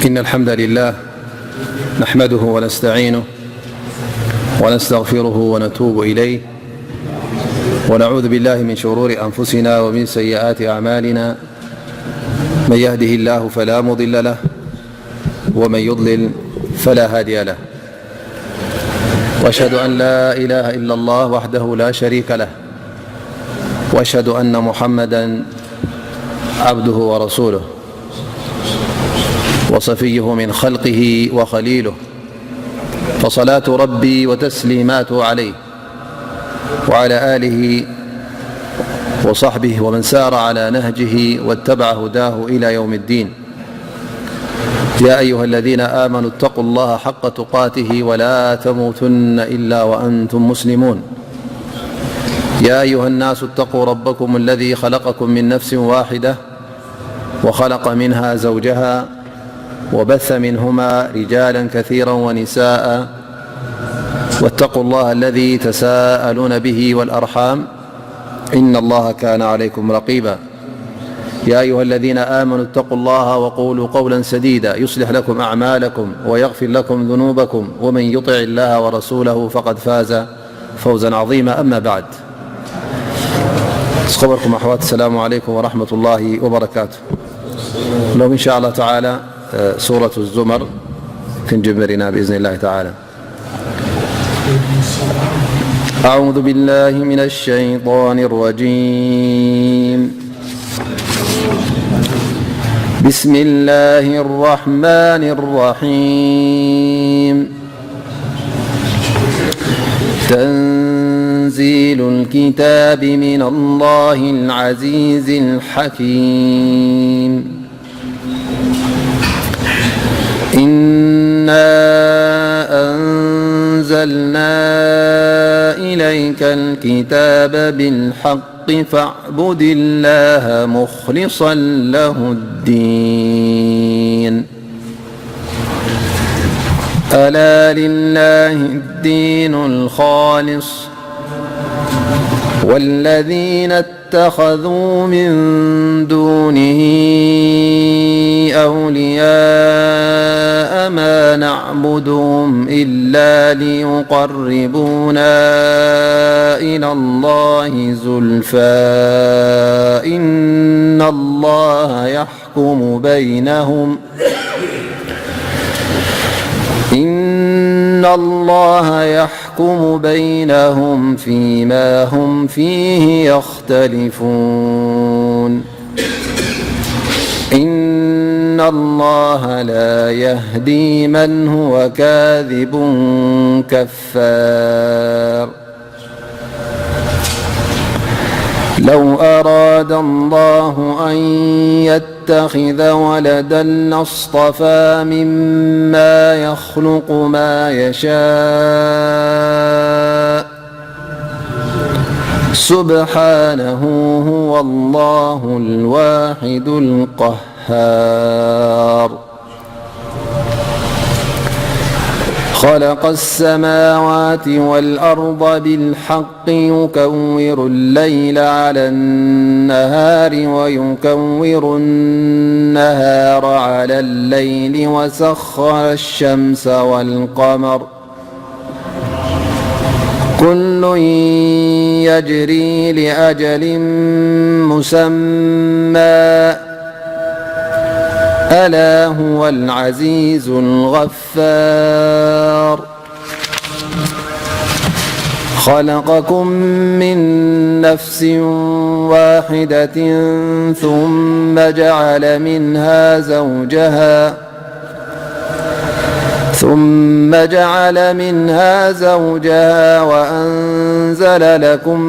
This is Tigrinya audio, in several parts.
إن الحمد لله نحمده ونستعينه ونستغفره ونتوب إليه، ونعوذ بالله من شرور أنفسنا ومن سيئات أعمالنا. من يهده الله فلا مضل له، ومن يضلل فلا هادي له. وأشهد أن لا إله إلا الله وحده لا شريك له، وأشهد أن محمدا عبده ورسوله، وصفيه من خلقه وخليله، فصلاة ربي وتسليماته عليه وعلى آله وصحبه ومن سار على نهجه واتبع هداه إلى يوم الدين. يا أيها الذين آمنوا اتقوا الله حق تقاته ولا تموتن إلا وأنتم مسلمون. يا أيها الناس اتقوا ربكم الذي خلقكم من نفس واحدة وخلق منها زوجها وبث منهما رجالا كثيرا ونساء، واتقوا الله الذي تساءلون به والأرحام، إن الله كان عليكم رقيبا. يا أيها الذين آمنوا اتقوا الله وقولوا قولا سديدا يصلح لكم أعمالكم ويغفر لكم ذنوبكم، ومن يطع الله ورسوله فقد فاز فوزا عظيما. أما بعد، ዝኸበርኩም ኣሕዋት፣ السلام عليكم ورحمة الله وبركاته. ሎም إن شاء الله تعالى سورة الزمر ክንጅምር ኢና بإذن الله تعالى. أعوذ بالله من الشيطان الرجيم. بسم الله الرحمن الرحيم. تنزيل الكتاب من الله العزيز الحكيم. إنا أنزلنا إليك الكتاب بالحق فاعبد الله مخلصا له الدين. ألا لله الدين الخالص والذين اتخذوا من دونه أولياء ما نعبدهم إلا ليقربونا إلى الله زلفى إن الله يحكم بينهم إن الله يحكم بينهم فيما هم فيه يختلفون. إن الله لا يهدي من هو كاذب كفار. لو أراد الله أن يتخذ ولدا لاصطفى مما يخلق ما يشاء. سبحانه هو الله الواحد القهار. خلق السماوات والأرض بالحق يكور الليل على النهار ويكور النهار على الليل وسخر الشمس والقمر كل يجري لأجل مسمى ألا هو العزيز الغفار. خلقكم من نفس واحدة ثم جعل منها زوجها ثم جعل منها زوجها وأنزل لكم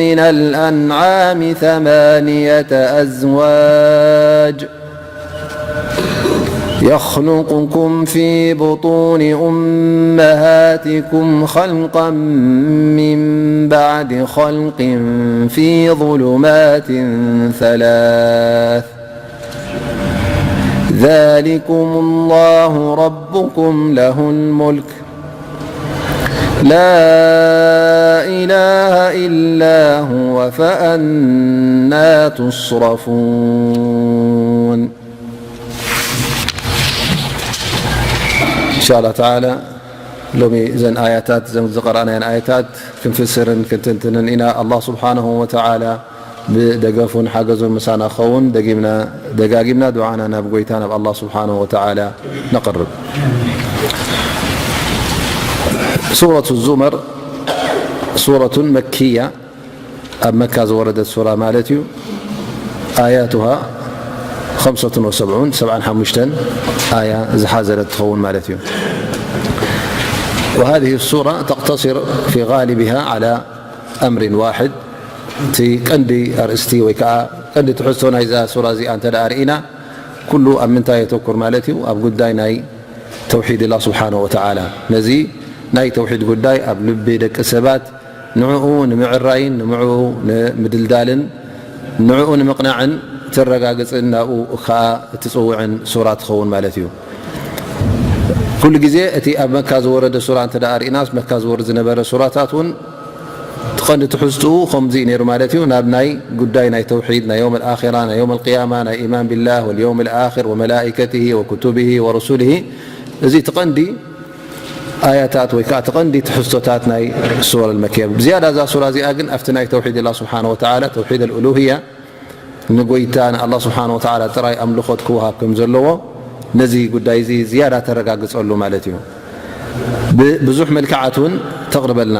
من الأنعام ثمانية أزواج يخلقكم في بطون أمهاتكم خلقا من بعد خلق في ظلمات ثلاث ذلكم الله ربكم له الملك لا إله إلا هو فأنى تصرفون. ኢንሻ ኣላህ ተዓላ ሎሚ እዘን ኣያታት፣ እዘን ዝቐረኣናየን ኣያታት ክንፍስርን ክንትንትንን ኢና። ኣላህ ስብሓነሁ ወተዓላ ብደገፉን ሓገዙን ምሳና ክኸውን፣ ደጊምና ደጋጊምና ዱዓና ናብ ጎይታ ናብ ኣላህ ስብሓነሁ ወተዓላ ነቕርብ። ሱረቱ ዙመር ሱረቱን መክያ፣ ኣብ መካ ዝወረደት ሱራ ማለት እዩ። ኣያቱሃ ኸምሰቱን ወሰብዑን፣ ሰብዓን ሓሙሽተን ኣያ ዝሓዘለት ትኸውን ማለት እዩ። وهذه السورة تقتصر في غالبها على أمر واحد። እቲ ቀንዲ ኣርእስቲ ወይ ከዓ ቀንዲ ትሕዝቶ ናይዛ ሱራ እዚኣ እንተ ደኣ ርኢና፣ ኩሉ ኣብ ምንታይ የተኩር ማለት እዩ? ኣብ ጉዳይ ናይ ተውሒድ ኣላህ ስብሓነሁ ወተዓላ። ነዚ ናይ ተውሒድ ጉዳይ ኣብ ልቢ ደቂ ሰባት ንዕኡ ንምዕራይን ንዕኡ ንምድልዳልን ንዕኡ ንምቕናዕን እተረጋግጽን ናብኡ ከኣ እትጽውዕን ሱራ ትኸውን ማለት እዩ። ኩሉ ግዜ እቲ ኣብ መካ ዝወረደ ሱራ እንተ ደኣ ርኢናስ፣ መካ ዝወርድ ዝነበረ ሱራታት እውን እቲ ቀንዲ ትሕዝትኡ ከምዚ እዩ ነይሩ ማለት እዩ። ናብ ናይ ጉዳይ ናይ ተውሒድ፣ ናይ የውም ኣልኣኺራ፣ ናይ የውም ኣልቅያማ፣ ናይ ኢማን ቢላህ ወልየውም ኣልኣኺር ወመላኢከትሂ ወኩቱብሂ ወሩሱልሂ፣ እዚ እቲ ቀንዲ ኣያታት ወይ ከዓ እቲ ቀንዲ ትሕዝቶታት ናይ ሱወር ኣልመክያ። ብዝያዳ እዛ ሱራ እዚኣ ግን ኣብቲ ናይ ተውሒድ ኣላህ ስብሓነሁ ወተዓላ፣ ተውሒድ ኣልኡሉህያ፣ ንጎይታ ንኣላህ ስብሓነሁ ወተዓላ ጥራይ ኣምልኾት ክወሃብ ከም ዘለዎ፣ ነዚ ጉዳይ እዚ ዝያዳ ተረጋግጸሉ ማለት እዩ። ብብዙሕ መልክዓት እውን ተቕርበልና።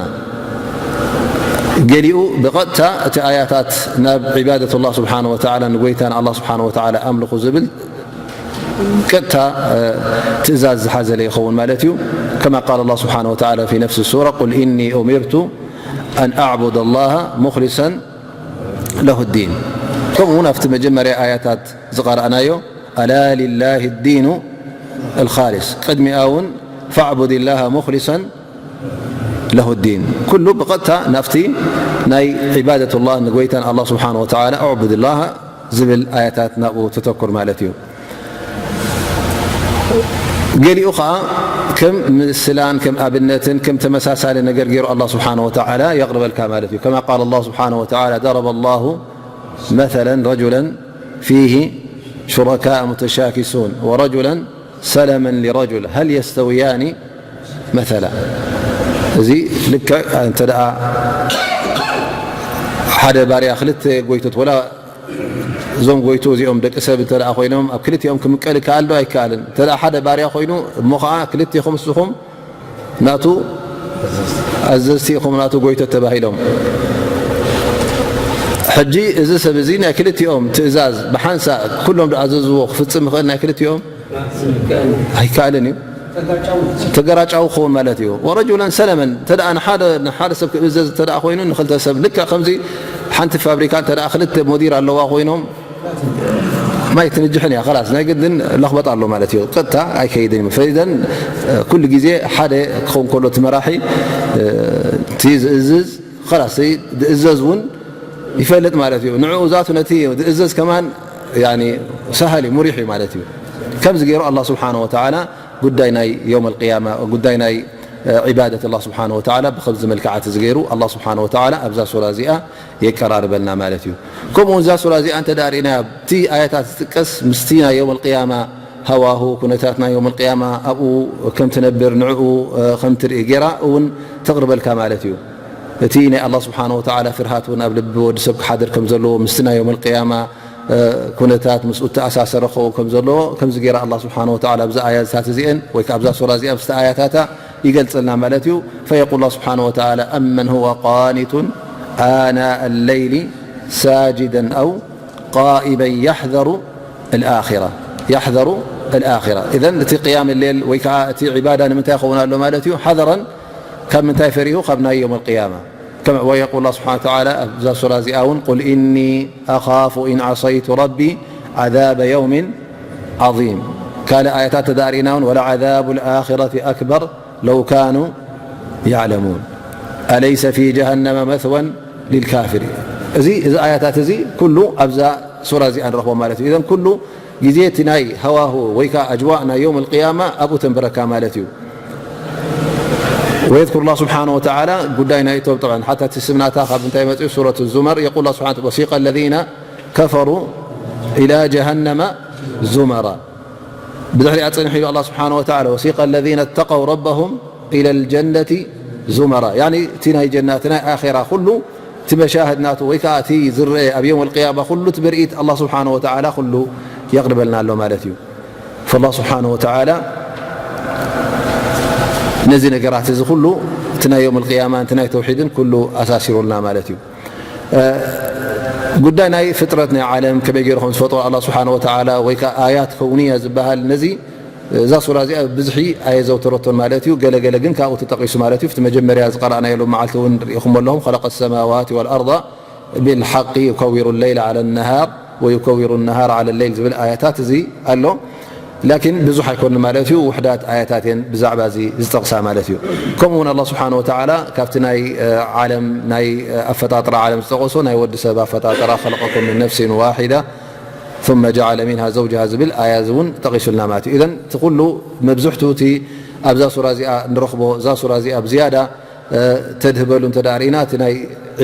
ገሊኡ ብቐጥታ እቲ ኣያታት ናብ ዒባደት ኣላህ ስብሓነሁ ወተዓላ፣ ንጎይታ ንኣላህ ስብሓነሁ ወተዓላ ኣምልኹ ዝብል ቀጥታ፣ እ፣ ትእዛዝ ዝሓዘለ ይኸውን ማለት እዩ። ከማ ቃል ኣላህ ስብሓነሁ ወተዓላ ፊ ነፍሲ ሱራ፣ ቁል ኢኒ ኡሚርቱ ኣን ኣዕቡደ ኣላሃ ሙኽሊሰን ለሁ ዲን። ከምኡ እውን ኣብቲ መጀመርያ ኣያታት ዝቐረእናዮ፣ ኣላ ሊላሂ ዲኑ ኣልኻሊስ፣ ቅድሚኣ እውን ፈዕቡድ ላሃ ሙኽሊሰን ለሁ ዲን። ኩሉ ብቐጥታ ናብቲ ናይ ዒባደቱላህ ንጎይታን ኣላህ ስብሓነሁ ወተዓላ፣ ኣዕቡድ ላሃ ዝብል ኣያታት ናብኡ ተተኩር ማለት እዩ። ገሊኡ ኸዓ ከም ምስላን ከም ኣብነትን ከም ተመሳሳሊ ነገር ገይሩ ኣላህ ስብሓነሁ ወተዓላ የቕርበልካ ማለት እዩ። ከማ ቃል ኣላህ ስብሓነሁ ወተዓላ፣ ضرب الله مثلا رجلا فيه شركاء متشاكسون ورجلا سلما لرجل هل يستويان مثلا። እዚ ልክዕ እንተ ደኣ ሓደ ባርያ ክልተ ጎይቶት፣ ወላ እዞም ጎይቶ እዚኦም ደቂ ሰብ እንተ ደኣ ኮይኖም፣ ኣብ ክልቲኦም ክምቀል ይከኣል ዶ? ኣይከኣልን። እንተ ደኣ ሓደ ባርያ ኮይኑ፣ እሞ ኸዓ ክልቲኹም፣ ንስኹም ናቱ ኣዘዝቲ ኢኹም፣ ናቱ ጎይቶት ተባሂሎም። ሕጂ እዚ ሰብ እዚ ናይ ክልቲኦም ትእዛዝ ብሓንሳእ ኩሎም ዝኣዘዝዎ ክፍጽም ይኽእል? ናይ ክልቲኦም ኣይከኣልን እዩ። ተገራጫዊ ክኸውን ማለት እዩ። ወረጁለን ሰለመን፣ እንተ ደኣ ንሓደ፣ ንሓደ ሰብ ክእዘዝ እንተ ደኣ ኮይኑ፣ ንኽልተ ሰብ፣ ልክዕ ከምዚ ሓንቲ ፋብሪካ እንተ ደኣ ክልተ ሞዲር ኣለዋ ኮይኖም፣ ማይ ትንጅሕን እያ፣ ኸላስ ናይ ግድን ለኽበጥ ኣሎ ማለት እዩ። ቀጥታ ኣይከይድን እዩ። ፈኢዘን ኩሉ ግዜ ሓደ ክኸውን ከሎ እቲ መራሒ፣ እቲ ዝእዝዝ፣ ኸላስ ዝእዘዝ እውን ይፈልጥ ማለት እዩ። ንዕኡ ዛቱ ነቲ ዝእዘዝ ከማን፣ ያኒ፣ ሰሃል እዩ፣ ሙሪሕ እዩ ማለት እዩ። ከምዚ ገይሩ ኣላህ ስብሓነሁ ወተዓላ ጉዳይ ናይ የውም ኣልቅያማ፣ ጉዳይ ናይ፣ እ፣ ዒባደት ኣላህ ስብሓነሁ ወተዓላ ብኸምዚ መልክዓት እዚ ገይሩ ኣላህ ስብሓነሁ ወተዓላ ኣብዛ ሱራ እዚኣ የቀራርበልና ማለት እዩ። ከምኡ እውን እዛ ሱራ እዚኣ እንተ ደኣ ርኢናያ፣ ኣብቲ ኣያታት ዝጥቀስ ምስቲ ናይ የውም ኣልቅያማ ሃዋሁ፣ ኩነታት ናይ የውም ኣልቅያማ፣ ኣብኡ ከም ትነብር፣ ንዕኡ፣ እ፣ ከም ትርኢ ገይራ እውን ተቕርበልካ ማለት እዩ። እቲ ናይ ኣላህ ስብሓነሁ ወተዓላ ፍርሃት እውን ኣብ ልቢ ወዲ ሰብ ክሓድር ከም ዘለዎ፣ ምስቲ ናይ የውም ኣልቅያማ፣ እ፣ ኩነታት ምስኡ እተኣሳሰረ ክኸውን ከም ዘለዎ፣ ከምዚ ገይራ ኣላህ ስብሓነሁ ወተዓላ ኣብዛ ኣያታት እዚአን ወይ ከኣ ኣብዛ ሱራ እዚኣ ምስቲ ኣያታታ ይገልጸልና ማለት እዩ። فيقول الله سبحانه وتعالى: أمن هو قانت آناء الليل ساجدا أو قائما يحذر الآخرة، يحذر الآخرة. إذن እቲ ቅያም ሌል ወይ ከኣ እቲ ዒባዳ ንምንታይ ይኸውን ኣሎ ማለት እዩ? ሓዘረን ካብ ምንታይ ፈሪሁ? ካብ ናይ የውም ኣልቅያማ። كما، ويقول الله سبحانه وتعالى ኣብዛ ሱራ እዚኣ እውን: قل إني أخاف إن عصيت ربي عذاب يوم عظيم. ካልእ ኣያታት ተዳእሪና እውን: ولعذاب الآخرة أكبر لو كانوا يعلمون أليس في جهنم مثوى للكافرين. እዚ፣ እዚ ኣያታት እዚ ኩሉ ኣብዛ ሱራ እዚኣ ንረኽቦ ማለት እዩ። እዘን ኩሉ ግዜ እቲ ናይ ሃዋሁ ወይ ከኣ ኣጅዋእ ናይ የውም ኣልቅያማ ኣብኡ ተንብረካ ማለት እዩ። ويذكر الله سبحانه وتعالى ጉዳይ ናይቶም፣ ጠብዓን ሓታ እቲ ስም ናታ ካብ እንታይ መጽኡ? ሱረት ዙመር። يقول الله سبحانه وتعالى: وسيق الذين كفروا إلى جهنم زمرا. ብድሕሪኣ ጽንሕ ኢሉ ኣላህ ስብሓነ ወተዓላ፣ "ወሲቀ ለዚነ ተቀው ረበሁም ኢለል ጀነቲ ዙመራ።" ያኒ እቲ ናይ ጀና፣ እቲ ናይ ኣኼራ ኩሉ፣ እቲ መሻህድ ናቱ ወይ ከዓ እቲ ዝረአ ኣብ የውም ኣልቅያማ ኩሉ እቲ ምርኢት ኣላህ ስብሓነ ወተዓላ ኩሉ የቕርበልና ኣሎ ማለት እዩ። ፈላህ ስብሓነ ወተዓላ ነዚ ነገራት እዚ ኩሉ፣ እቲ ናይ የውም ኣልቅያማ፣ እቲ ናይ ተውሒድን ኩሉ ኣሳሲሩልና ማለት እዩ። እ፣ ጉዳይ ናይ ፍጥረት ናይ ዓለም ከመይ ገይሩ ከም ዝፈጥሮ ኣላህ ስብሓነ ወተዓላ ወይ ከዓ ኣያት ከውንያ ዝበሃል ነዚ እዛ ሱራ እዚኣ ብብዝሒ ኣየዘውተረቶን ማለት እዩ። ገለገለ ግን ካብኡ ተጠቒሱ ማለት እዩ። እቲ መጀመርያ ዝቀራእናዮ ሎም መዓልቲ እውን ርኢኹም ኣለኹም፣ "خلق السماوات والأرض بالحق يكور الليل على النهار ويكور النهار على الليل" ዝብል ኣያታት እዚ ኣሎ። ላኪን ብዙሕ ኣይኮን ማለት እዩ፣ ውሕዳት ኣያታት እየን ብዛዕባ እዚ ዝጠቕሳ ማለት እዩ። ከምኡ እውን ኣላህ ስብሓነ ወተዓላ ካብቲ ናይ፣ እ፣ ዓለም፣ ናይ፣ እ፣ ኣፈጣጥራ ዓለም ዝጠቐሶ ናይ ወዲ ሰብ ኣፈጣጥራ፣ "خلقكم من نفس واحدة ثم جعل منها زوجها" ዝብል ኣያ እዚ እውን ጠቒሱልና ማለት እዩ። ኢዘን እቲ ኩሉ መብዝሕቱ እቲ ኣብዛ ሱራ እዚኣ ንረኽቦ፣ እዛ ሱራ እዚኣ ብዝያዳ፣ እ፣ ተድህበሉ እንተ ደኣ ርኢና፣ እቲ ናይ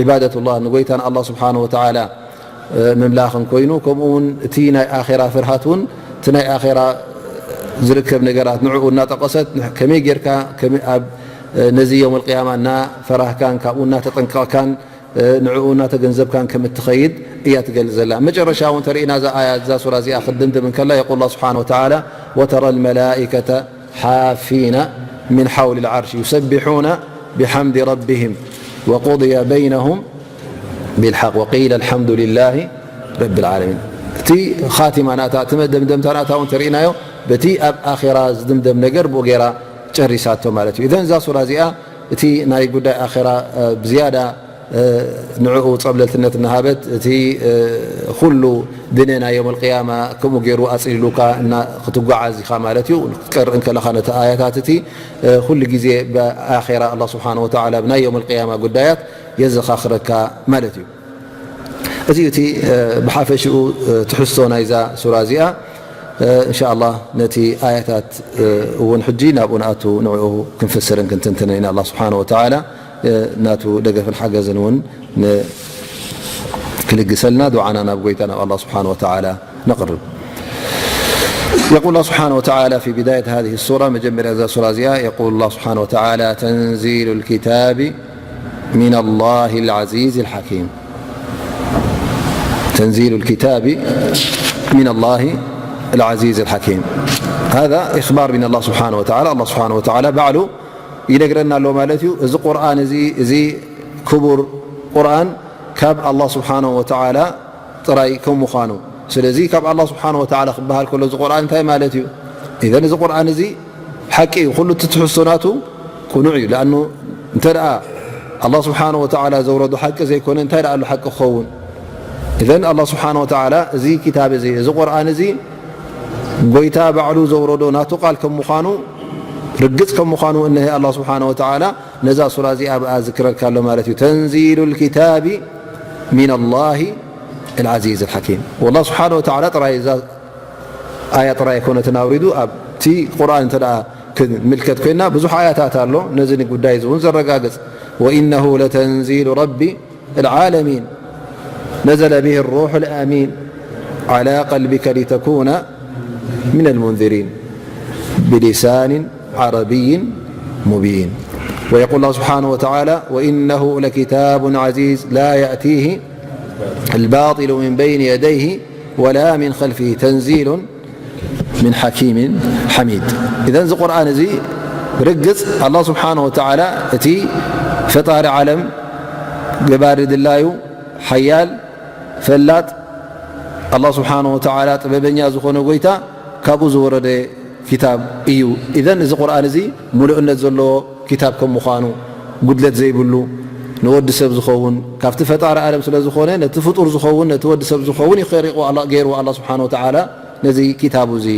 ዒባደቱላህ ንጎይታን ኣላህ ስብሓነ ወተዓላ፣ እ፣ ምምላኽን ኮይኑ፣ ከምኡ እውን እቲ ናይ ኣኼራ ፍርሃት እውን፣ እቲ ናይ ኣኼራ ዝርከብ ነገራት ንዕኡ እናጠቐሰት፣ ከመይ ጌርካ፣ ከመይ ኣብ፣ እ፣ ነዚ የውም ኣልቅያማ እናፈራህካን ካብኡ እናተጠንቀቕካን ንዕኡ እናተገንዘብካን ከም እትኸይድ እያ ትገልጽ ዘላ። መጨረሻ እውን ተርእና እዛ ኣያ፣ እዛ ሱራ እዚኣ ክትድምድም እንከላ፣ የቁል ኣላህ ስብሓነ ወተዓላ፣ "ወተረ ልመላኢከተ ሓፊነ ሚን ሓውሊ ልዓርሽ ዩሰቢሑነ ቢሓምዲ ረቢሂም ወቁድየ በይነሁም ቢልሓቅ ወቂለ ኣልሓምዱ ልላሂ ረቢ ልዓለሚን።" እቲ ኻቲማ ናታ፣ እቲ መደምደምታ ናታ እውን ተርእናዮ፣ በቲ ኣብ ኣኼራ ዝድምደም ነገር ብኡ ገይራ ጨሪሳቶ ማለት እዩ። እዘን እዛ ሱራ እዚኣ እቲ ናይ ጉዳይ ኣኼራ፣ እ፣ ብዝያዳ፣ እ፣ ንዕኡ ጸብለልትነት እናሃበት፣ እቲ፣ እ፣ ኩሉ ድነ ናይ የውም ኣልቅያማ ከምኡ ገይሩ ኣጽሊሉካ እና ክትጓዓዝ ኢኻ ማለት እዩ። ክትቀርእ እንከለኻ ነቲ ኣያታት እቲ፣ እ፣ ኩሉ ግዜ ብኣኼራ ኣላህ ስብሓነ ወተዓላ ብናይ የውም ኣልቅያማ ጉዳያት የዘኻኽረካ ማለት እዩ። እዚ እቲ፣ እ፣ ብሓፈሽኡ፣ እ፣ ትሕዝቶ ናይዛ ሱራ እዚኣ። እ፣ እንሻ ኣላህ ነቲ ኣያታት፣ እ፣ እውን ሕጂ ናብኡ ንኣቱ ንዕኡ ክንፍስርን ክንትንትንን ኢና። ኣላህ ስብሓነ ወተዓላ፣ እ፣ ናቱ ደገፍን ሓገዝን እውን ን-፣ ክልግሰልና ዱዓና ናብ ጎይታ ናብ ኣላህ ስብሓነ ወተዓላ ነቕርብ። يقول الله سبحانه وتعالى في بداية هذه السورة، መጀመርያ እዛ ሱራ እዚኣ፣ يقول الله سبحانه وتعالى: تنزيل الكتاب من الله العزيز الحكيم. تنزيل الكتاب من الله العزيز الحكيم. هذا إخبار من الله سبحانه وتعالى. ኣላህ ስብሓነ ወተዓላ ባዕሉ ይነግረና ኣሎ ማለት እዩ። እዚ ቁርኣን እዚ፣ እዚ ክቡር ቁርኣን ካብ ኣላህ ስብሓነ ወተዓላ ጥራይ ከም ምዃኑ። ስለዚ ካብ ኣላህ ስብሓነ ወተዓላ ክበሃል ከሎ እዚ ቁርኣን እንታይ ማለት እዩ? ኢዘን እዚ ቁርኣን እዚ ሓቂ እዩ። ኩሉ እቲ ትሕዝቶ ናቱ ቅኑዕ እዩ። ለኣኑ እንተ ደኣ ኣላህ ስብሓነ ወተዓላ ዘውረዶ ሓቂ ዘይኮነ እንታይ ደኣ ኣሎ ሓቂ ክኸውን? ኢዘን ኣላህ ስብሓነ ወተዓላ እዚ ኪታብ እዚ፣ እዚ ቁርኣን እዚ ጎይታ ባዕሉ ዘውረዶ ናቱ ቃል ከም ምዃኑ፣ ርግጽ ከም ምዃኑ እነሀ ኣላህ ስብሓነ ወተዓላ ነዛ ሱራ እዚኣ ብኣ ዝክረካ ኣሎ ማለት እዩ። ተንዚሉ ልኪታቢ ሚን ኣላሂ ልዓዚዝ ልሓኪም። ወላህ ስብሓነ ወተዓላ ጥራይ እዛ ኣያ ጥራይ ኣይኮነትን ኣውሪዱ፣ ኣብቲ ቁርኣን እንተ ደኣ ክንምልከት ኮይንና ብዙሕ ኣያታት ኣሎ ነዚ ጉዳይ እዚ እውን ዘረጋግጽ። ወኢነሁ ለተንዚሉ ረቢ العالمين نزل به الروح الأمين على قلبك لتكون من المنذرين بلسان عربي مبين. ويقول الله سبحانه وتعالى: وإنه لكتاب عزيز لا يأتيه الباطل من بين يديه ولا من خلفه تنزيل من حكيم حميد. إذن እዚ ቁርኣን እዚ ርግጽ ኣላህ ስብሓነ ወተዓላ እቲ ፈጣሪ ዓለም፣ ገባሪ ድላዩ፣ ሓያል፣ ፈላጥ፣ ኣላህ ስብሓነ ወተዓላ ጥበበኛ ዝኾነ ጎይታ ካብኡ ዝወረደ ኪታብ እዩ። ኢዘን እዚ ቁርኣን እዚ ምሉእነት ዘለዎ ኪታብ ከም ምዃኑ፣ ጉድለት ዘይብሉ፣ ንወዲ ሰብ ዝኸውን፣ ካብቲ ፈጣሪ ዓለም ስለ ዝኾነ፣ ነቲ ፍጡር ዝኸውን፣ ነቲ ወዲ ሰብ ዝኸውን እዩ ኸሪቑ ኣላ-፣ ገይርዎ ኣላህ ስብሓነ ወተዓላ ነዚ ኪታቡ እዚ።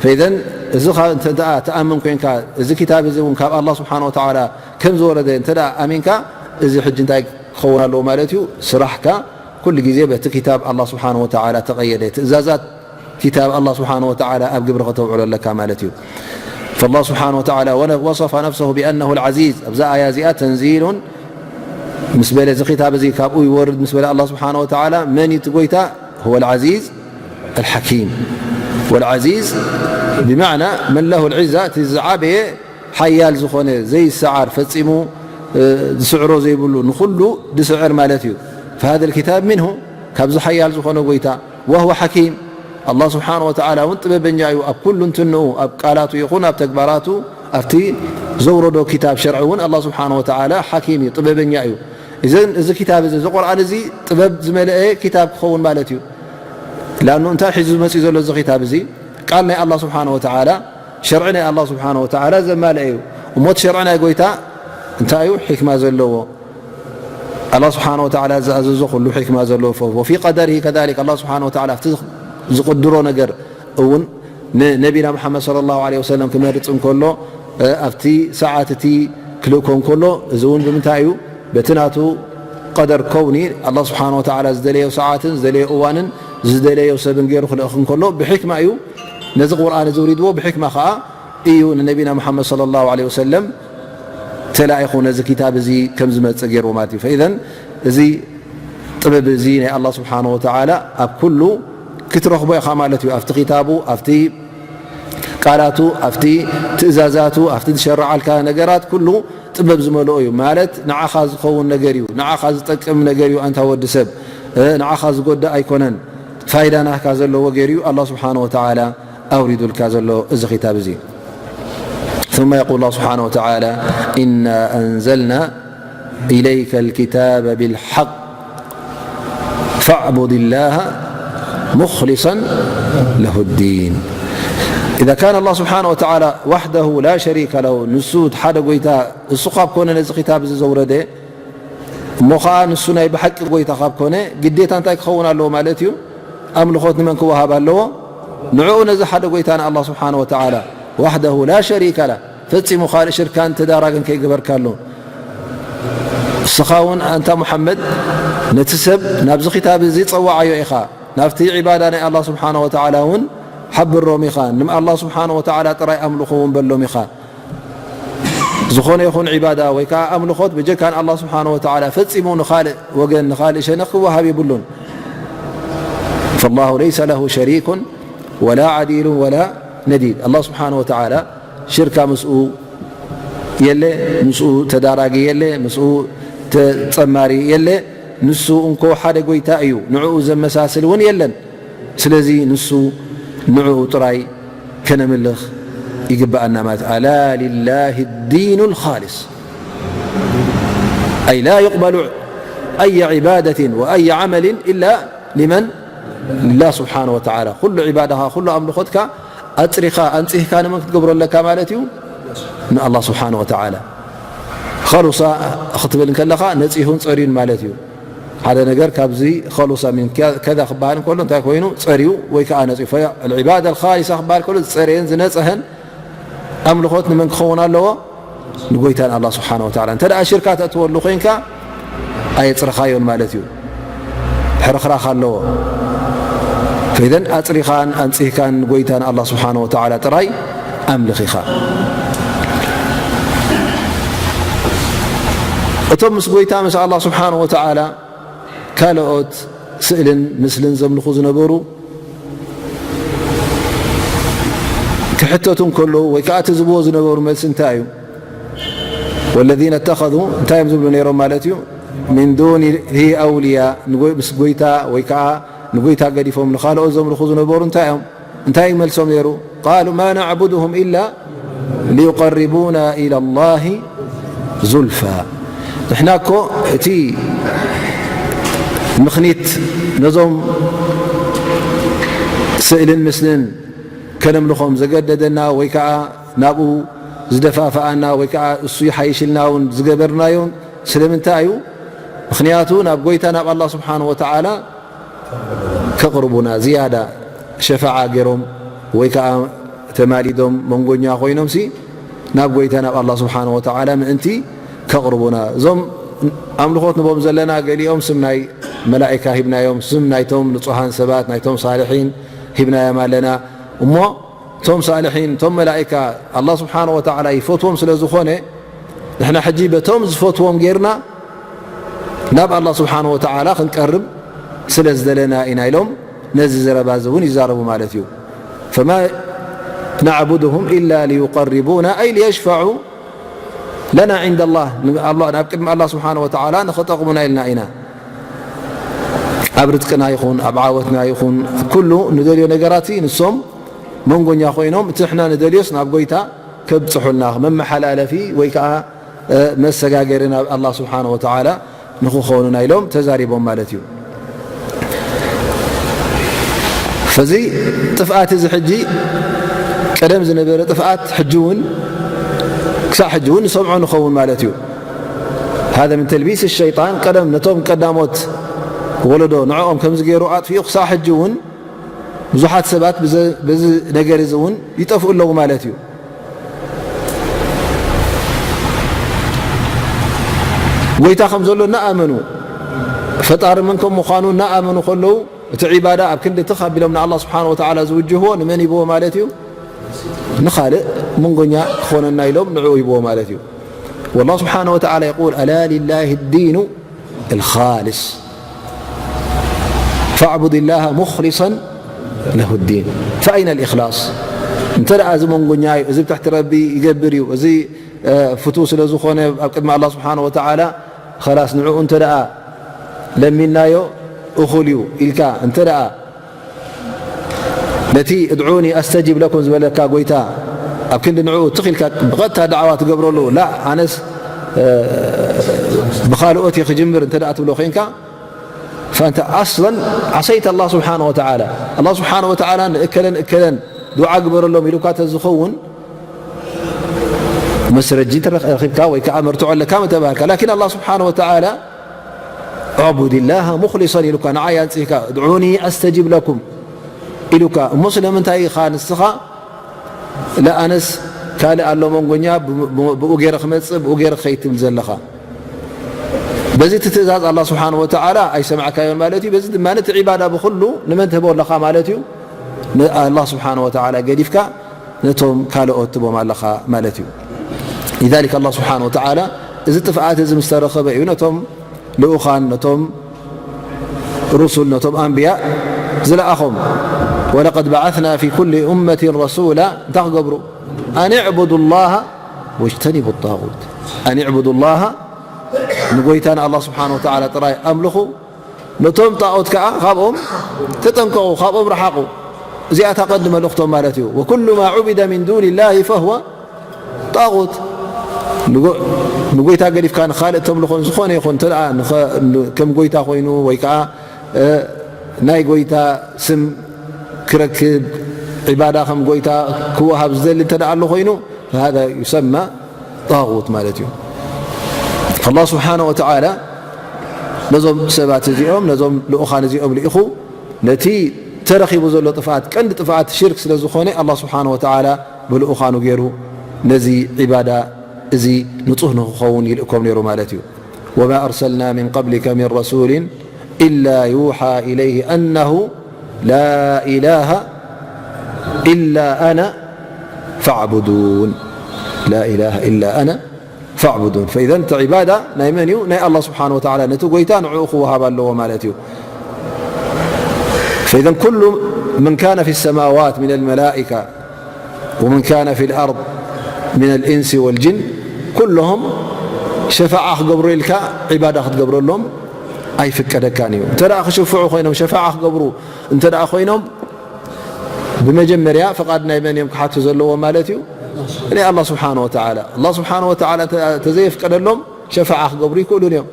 ፈኢዘን እዚ ኸ-፣ እንተ ደኣ ትኣምን ኮይንካ፣ እዚ ኪታብ እዚ እውን ካብ ኣላህ ስብሓነ ወተዓላ ከም ዝወረደ እንተ ደኣ ኣሚንካ፣ እዚ ሕጂ እንታይ ክኸውን ኣለዎ ማለት እዩ? ስራሕካ ኩሉ ግዜ በቲ ኪታብ ኣላህ ስብሓነ ወተዓላ ተቐየደ፣ ትእዛዛት ኪታብ ኣላህ ስብሓነ ወተዓላ ኣብ ግብሪ ከተውዕሎ ኣለካ ማለት እዩ። فالله سبحانه وتعالى وصف نفسه بأنه العزيز። ኣብዛ ኣያ እዚኣ ተንዚሉን ምስ በለ፣ እዚ ኪታብ እዚ ካብኡ ይወርድ ምስ በለ ኣላህ ስብሓነ ወተዓላ፣ መን እዩ እቲ ጎይታ? هو العزيز الحكيم። والعزيز بمعنى من له العزة، እቲ ዝዓበየ ሓያል ዝኾነ ዘይሰዓር ፈጺሙ ዝስዕሮ ዘይብሉ ንኹሉ ዝስዕር ማለት እዩ። فهذا الكتاب منه، ካብዚ ሓያል ዝኾነ ጎይታ وهو حكيم، ኣላህ ስብሓነ ወተዓላ እውን ጥበበኛ እዩ ኣብ ኩሉ እንትንኡ፣ ኣብ ቃላቱ ይኹን ኣብ ተግባራቱ፣ ኣብቲ ዘውረዶ ኪታብ ሸርዒ እውን ኣላህ ስብሓነ ወተዓላ ሓኪም እዩ፣ ጥበበኛ እዩ። እዘን እዚ ኪታብ እዚ፣ እዚ ቁርኣን እዚ ጥበብ ዝመልአ ኪታብ ክኸውን ማለት እዩ። ላኑ እንታይ ሒዙ መፅኡ ዘሎ እዚ ኪታብ እዚ? ቃል ናይ ኣላህ ስብሓነ ወተዓላ፣ ሸርዒ ናይ ኣላህ ስብሓነ ወተዓላ ዘማልአ እዩ። እሞ እቲ ሸርዒ ናይ ጎይታ እንታይ እዩ? ሕክማ ዘለዎ። ኣላህ ስብሓነ ወተዓላ ዝኣዘዞ ኩሉ ሕክማ ዘለዎ ፈ-፣ ወፊ ቀደሪሂ ከዛሊክ፣ ኣላህ ስብሓነ ወተዓላ ኣብቲ ዝቕድሮ ነገር እውን ንነቢና ሙሓመድ ሰለላሁ ዐለይሂ ወሰለም ክመርፅ እንከሎ፣ ኣብቲ ሰዓት እቲ ክልእኮ እንከሎ፣ እዚ እውን ብምንታይ እዩ? በቲ ናቱ ቀደር ከውኒ፣ ኣላህ ስብሓነ ወተዓላ ዝደለዮ ሰዓትን ዝደለዮ እዋንን ዝደለዮ ሰብን ገይሩ ክልእኽ እንከሎ ብሕክማ እዩ። ነዚ ቁርኣን እዚ ውሪድዎ ብሕክማ ኸዓ እዩ ንነቢና ሙሓመድ ሰለላሁ ዐለይሂ ወሰለም ተላኢኹ ነዚ ኪታብ እዚ ከም ዝመጽእ ገይርዎ ማለት እዩ። ፈኢዘን እዚ ጥበብ እዚ ናይ ኣላህ ስብሓነ ወተዓላ ኣብ ኩሉ ክትረኽቦ ኢኻ ማለት እዩ። ኣብቲ ኪታቡ፣ ኣብቲ ቃላቱ፣ ኣብቲ ትእዛዛቱ፣ ኣብቲ ዝሸረዓልካ ነገራት ኩሉ ጥበብ ዝመልኦ እዩ። ማለት ንዓኻ ዝኸውን ነገር እዩ፣ ንዓኻ ዝጠቅም ነገር እዩ። ኣንታ ወዲ ሰብ፣ እ፣ ንዓኻ ዝጎድእ ኣይኮነን፣ ፋይዳ ናህካ ዘለዎ ገይሩ እዩ ኣላህ ስብሓነ ወተዓላ ኣውሪዱልካ ዘሎ እዚ ኪታብ እዚ። ثم يقول الله سبحانه وتعالى: إنا أنزلنا إليك الكتاب بالحق فاعبد الله مخلصا له الدين. إذا كان الله سبحانه وتعالى وحده لا شريك له، ንሱ ሓደ ጎይታ እሱ ካብ ኮነ ነዚ ኪታብ እዚ ዘውረደ፣ እሞ ኸዓ ንሱ ናይ ብሓቂ ጎይታ ካብ ኮነ፣ ግዴታ እንታይ ክኸውን ኣለዎ ማለት እዩ? ኣምልኾት ንመን ክወሃብ ኣለዎ? ንዕኡ፣ ነዚ ሓደ ጎይታ ንኣላህ ስብሓነ ወተዓላ፣ ዋሕደሁ ላ ሸሪከ ላ፣ ፈጺሙ ካልእ ሽርካን ተዳራግን ከይገበርካሉ። እስኻ እውን ኣንታ ሙሓመድ፣ ነቲ ሰብ ናብዚ ክታብ እዚ ጸውዓዮ ኢኻ፣ ናብቲ ዒባዳ ናይ ኣላህ ስብሓነ ወተዓላ እውን ሓብሮም ኢኻ፣ ንኣላህ ስብሓነ ወተዓላ ጥራይ ኣምልኹ እውን በሎም ኢኻ። ዝኾነ ይኹን ዒባዳ ወይ ከዓ ኣምልኾት ብጀካ ንኣላህ ስብሓነ ወተዓላ ፈጺሙ ንኻልእ ወገን፣ ንኻልእ ሸነኽ ክወሃብ የብሉን። ፈላሁ ለይሰ ለሁ ሸሪኩን ወላ ዓዲሉን ወላ ነዲድ። ኣላህ ስብሓነ ወተዓላ ሽርካ ምስኡ የለ፣ ምስኡ ተዳራጊ የለ፣ ምስኡ ተጸማሪ የለ። ንሱ እንኮ ሓደ ጎይታ እዩ፣ ንዕኡ ዘመሳስል እውን የለን። ስለዚ ንሱ ንዕኡ ጥራይ ከነምልኽ ይግብኣና ማለት። ኣላ ሊላሂ ዲኑ ልኻሊስ፣ ኣይ ላ ዩቅበሉ ኣየ ዒባደትን ወኣየ ዓመልን ኢላ ሊመን፣ ሊላህ ስብሓነ ወተዓላ። ኩሉ ዒባዳኻ፣ ኩሉ ኣምልኾትካ ኣጽሪኻ፣ ኣንጺህካ ንመን ክትገብሮ ኣለካ ማለት እዩ? ንኣላህ ስብሓነ ወተዓላ። ኸሉሳ ክትብል እንከለኻ ነጺሁን ጸርዩን ማለት እዩ። ሓደ ነገር ካብዚ ኸሉሳ ሚን ከዛ ክበሃል እንከሎ እንታይ ኮይኑ? ጸርዩ ወይ ከዓ ነጺሁ። ፈ-፣ ዒባዳ ልኻሊሳ ክበሃል ከሎ ዝጸረየን ዝነጸሀን ኣምልኾት ንመን ክኸውን ኣለዎ? ንጎይታ ንኣላህ ስብሓነ ወተዓላ። እንተ ደኣ ሽርካ ተእትወሉ ኮይንካ ኣየጽረኻዮን ማለት እዩ። ሕርኽራኽ ኣለዎ። ከይደን ኣጽሪኻን ኣንጺህካን ንጎይታ ንኣላህ ስብሓነ ወተዓላ ጥራይ ኣምልኽ ኢኻ። እቶም ምስ ጎይታ ምስ ኣላህ ስብሓነ ወተዓላ ካልኦት ስእልን ምስልን ዘምልኹ ዝነበሩ ክሕተቱ እንከለዉ ወይ ከዓ እቲ ዝብዎ ዝነበሩ መልሲ እንታይ እዩ? ወለዚነ እተኸዙ እንታይ እዮም ዝብሉ ነይሮም ማለት እዩ? ሚን ዱኒሂ ኣውልያ፣ ንጎይ-፣ ምስ ጎይታ ወይ ከዓ ንጎይታ ገዲፎም ንኻልኦት ዘምልኹ ዝነበሩ እንታይ እዮም? እንታይ እዩ መልሶም ነይሩ? ቃሉ ማ ናዕቡድሁም ኢላ ሊዩቀርቡና ኢላ ላሂ ዙልፋ። ንሕና እኮ እቲ ምኽኒት ነዞም ስእልን ምስልን ከነምልኾም ዘገደደና ወይ ከዓ ናብኡ ዝደፋፍኣና ወይ ከዓ እሱ ይሓይሽልና እውን ዝገበርናዮ ስለምንታይ እዩ? ምኽንያቱ ናብ ጎይታ ናብ ኣላህ ስብሓነ ወተዓላ ከቕርቡና ዝያዳ ሸፋዓ ገይሮም ወይ ከዓ ተማሊዶም መንጎኛ ኮይኖምሲ ናብ ጎይታ ናብ ኣላህ ስብሓነ ወተዓላ ምእንቲ ከቕርቡና። እዞም ኣምልኾት ንቦም ዘለና ገሊኦም ስም ናይ መላኢካ ሂብናዮም፣ ስም ናይቶም ንጹሃን ሰባት ናይቶም ሳልሒን ሂብናዮም ኣለና። እሞ እቶም ሳልሒን እቶም መላኢካ ኣላህ ስብሓነ ወተዓላ ይፈትዎም ስለ ዝኾነ ንሕና ሕጂ በቶም ዝፈትዎም ጌርና ናብ ኣላህ ስብሓነ ወተዓላ ክንቀርብ ስለ ዝደለና ኢና ኢሎም ነዚ ዘረባ እዚ እውን ይዛረቡ ማለት እዩ። فما نعبدهم إلا ليقربونا أي ليشفعوا لنا عند الله ናብ ቅድሚ ኣላህ ስብሓን ወተዓላ ንኽጠቕሙና ኢልና ኢና። ኣብ ርዝቅና ይኹን ኣብ ዓወትና ይኹን ኩሉ ንደልዮ ነገራት ንሶም መንጎኛ ኮይኖም እቲ ንሕና ንደልዮስ ናብ ጎይታ ከብፅሑልና መመሓላለፊ ወይ ከዓ መሰጋገሪ ናብ ኣላህ ስብሓን ወተዓላ ንክኾኑና ኢሎም ተዛሪቦም ማለት እዩ። እዚ ጥፍኣት እዚ ሕጂ ቀደም ዝነበረ ጥፍኣት ሕጂ እውን ክሳዕ ሕጂ እውን ንሰምዖ ንኸውን ማለት እዩ። هذا من تلبيس الشيطان ቀደም ነቶም ቀዳሞት ወለዶ ንዕኦም ከምዚ ገይሩ ኣጥፊኡ ክሳዕ ሕጂ እውን ብዙሓት ሰባት በዚ ነገር እዚ እውን ይጠፍኡ ኣለዉ ማለት እዩ። ጎይታ ከም ዘሎ እናኣመኑ ፈጣሪ መን ከም ምዃኑ እናኣመኑ ከለዉ እቲ ዒባዳ ኣብ ክንዲ ትኽ ኣቢሎም ንኣላ ስብሓን ወተዓላ ዝውጅህዎ ንመን ይብዎ ማለት እዩ? ንኻልእ መንጎኛ ክኾነና ኢሎም ንዕኡ ይብዎ ማለት እዩ። والله سبحانه وتعالى يقول ألا لله الدين الخالص فاعبد الله مخلصا له الدين فأين الإخلاص؟ እንተ ደኣ እዚ መንጎኛ እዩ፣ እዚ ብትሕቲ ረቢ ይገብር እዩ፣ እዚ ፍቱው ስለ ዝኾነ ኣብ ቅድሚ ኣላ ስብሓን ወተዓላ ኸላስ ንዕኡ እንተ ደኣ ለሚናዮ እኹል እዩ ኢልካ እንተ ደኣ ነቲ እድዑኒ ኣስተጂብ ለኩም ዝበለካ ጎይታ ኣብ ክንዲ ንዕኡ ትኽ ኢልካ ብቐጥታ ዳዕዋ ትገብረሉ ላ ኣነስ ብኻልኦት እየ ክጅምር እንተ ደኣ ትብሎ ኮይንካ فأنت أصلا عصيت الله سبحانه وتعالى الله سبحانه وتعالى ንእከለን እከለን ዱዓ ግበረሎም ኢሉካ ተዝኸውን መስረጂ ረኺብካ ወይ ከዓ መርትዖ ኣለካ ምተባህልካ ላኪን ኣላ ስብሓን ወተዓላ اعبد الله مخلصا ኢሉካ ንዓይ ኣንፅህካ ادعوني أستجب لكم ኢሉካ እሞ ስለምንታይ ኢኻ ንስኻ ለኣነስ ካልእ ኣሎ መንጎኛ ብኡ ገይረ ክመፅእ ብኡ ገይረ ክኸይድ ትብል ዘለኻ በዚ እቲ ትእዛዝ ኣላ ስብሓን ወተዓላ ኣይሰማዕካዮን ማለት እዩ በዚ ድማ እቲ ዒባዳ ብኩሉ ንመን ትህቦ ኣለኻ ማለት እዩ ንኣላ ስብሓን ወተዓላ ገዲፍካ ነቶም ካልኦት ትቦም ኣለኻ ማለት እዩ لذلك ኣላ ስብሓን ወተዓላ እዚ ጥፍኣት እዚ ምስ ተረኸበ እዩ ነቶም ልኡኻን ነቶም ሩሱል ነቶም ኣንብያእ ዝለኣኾም ولقد بعثنا في كل أمة رسولا እንታይ ክገብሩ أن اعبدوا الله واجتنبوا الطاغوت أن اعبدوا الله ንጎይታ ንኣላ ስብሓን ወተዓላ ጥራይ ኣምልኹ ነቶም ጣዖት ከዓ ካብኦም ተጠንቀቑ ካብኦም ረሓቑ እዚኣ ታቐዲ መልእኽቶም ማለት እዩ وكل ما عبد من دون الله فهو ጣغوት ንጎይታ ገዲፍካ ንኻልእ ተምልኾን ዝኾነ ይኹን ተ ከም ጎይታ ኮይኑ ወይ ከዓ ናይ ጎይታ ስም ክረክብ ዒባዳ ከም ጎይታ ክወሃብ ዝደሊ እንተ ኣሎ ኮይኑ فهذا يسمى طاغوت ማለት እዩ الله سبحانه وتعالى ነዞም ሰባት እዚኦም ነዞም ልኡኻን እዚኦም ልኢኹ ነቲ ተረኺቡ ዘሎ ጥፍኣት ቀንዲ ጥፍኣት ሽርክ ስለ ዝኾነ ኣላ ስብሓን ወተዓላ ብልኡኻኑ ገይሩ ነዚ ዒባዳ እዚ ንጹህ ንክኸውን ይልእኮም ነይሩ ማለት እዩ وما أرسلنا من قبلك من رسول إلا يوحى إليه أنه لا إله إلا أنا فاعبدون لا إله إلا أنا فاعبدون فإذا እቲ ዒባዳ ናይ መን እዩ ናይ ኣላ ስብሓን ወተዓላ ነቲ ጎይታ ንዕኡ ክወሃብ ኣለዎ ማለት እዩ فإذا كل من كان في السماوات من الملائكة ومن كان في الأرض من الإنس والجن ኩሎም ሸፋዓ ክገብሩ ኢልካ ዒባዳ ክትገብረሎም ኣይፍቀደካን እዩ እንተ ክሽፍዑ ኮይኖም ሸፋዓ ክገብሩ እንተ ኮይኖም ብመጀመርያ ፍቓድ ናይ መን እዮም ክሓቱ ዘለዎ ማለት እዩ ናይ ኣላ ስብሓን ወተዓላ ኣላ ስብሓን ወተዓላ ተዘየፍቀደሎም ሸፋዓ ክገብሩ ይክእሉን እዮም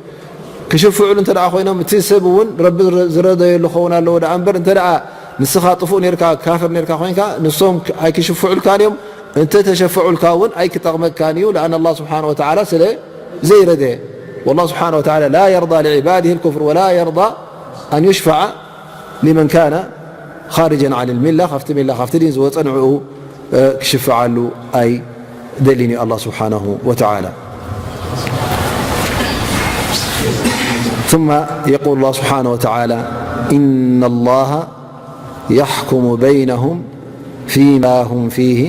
ክሽፍዑሉ እንተ ኮይኖም እቲ ሰብ እውን ረቢ ዝረደየሉ ክኸውን ኣለዎ ደኣ እምበር እንተ ንስኻ ጥፉእ ርካ ካፍር ርካ ኮይንካ ንሶም ኣይክሽፍዑልካን እዮም እንተ ተሸፍዑልካ እውን ኣይክጠቕመካን እዩ ለኣን ኣላ ስብሓን ወተዓላ ስለ ዘይረደየ والله سبحانه وتعالى لا يرضى لعباده الكفر ولا يرضى أن يشفع لمن كان خارجا عن الملة ካብቲ ሚላ ካብቲ ዲን ዝወፀ ንዕኡ ክሽፍዓሉ ኣይደልን እዩ ኣላ ስብሓንሁ ወተዓላ ثم يقول الله سبحانه وتعالى إن الله يحكم بينهم فيما هم فيه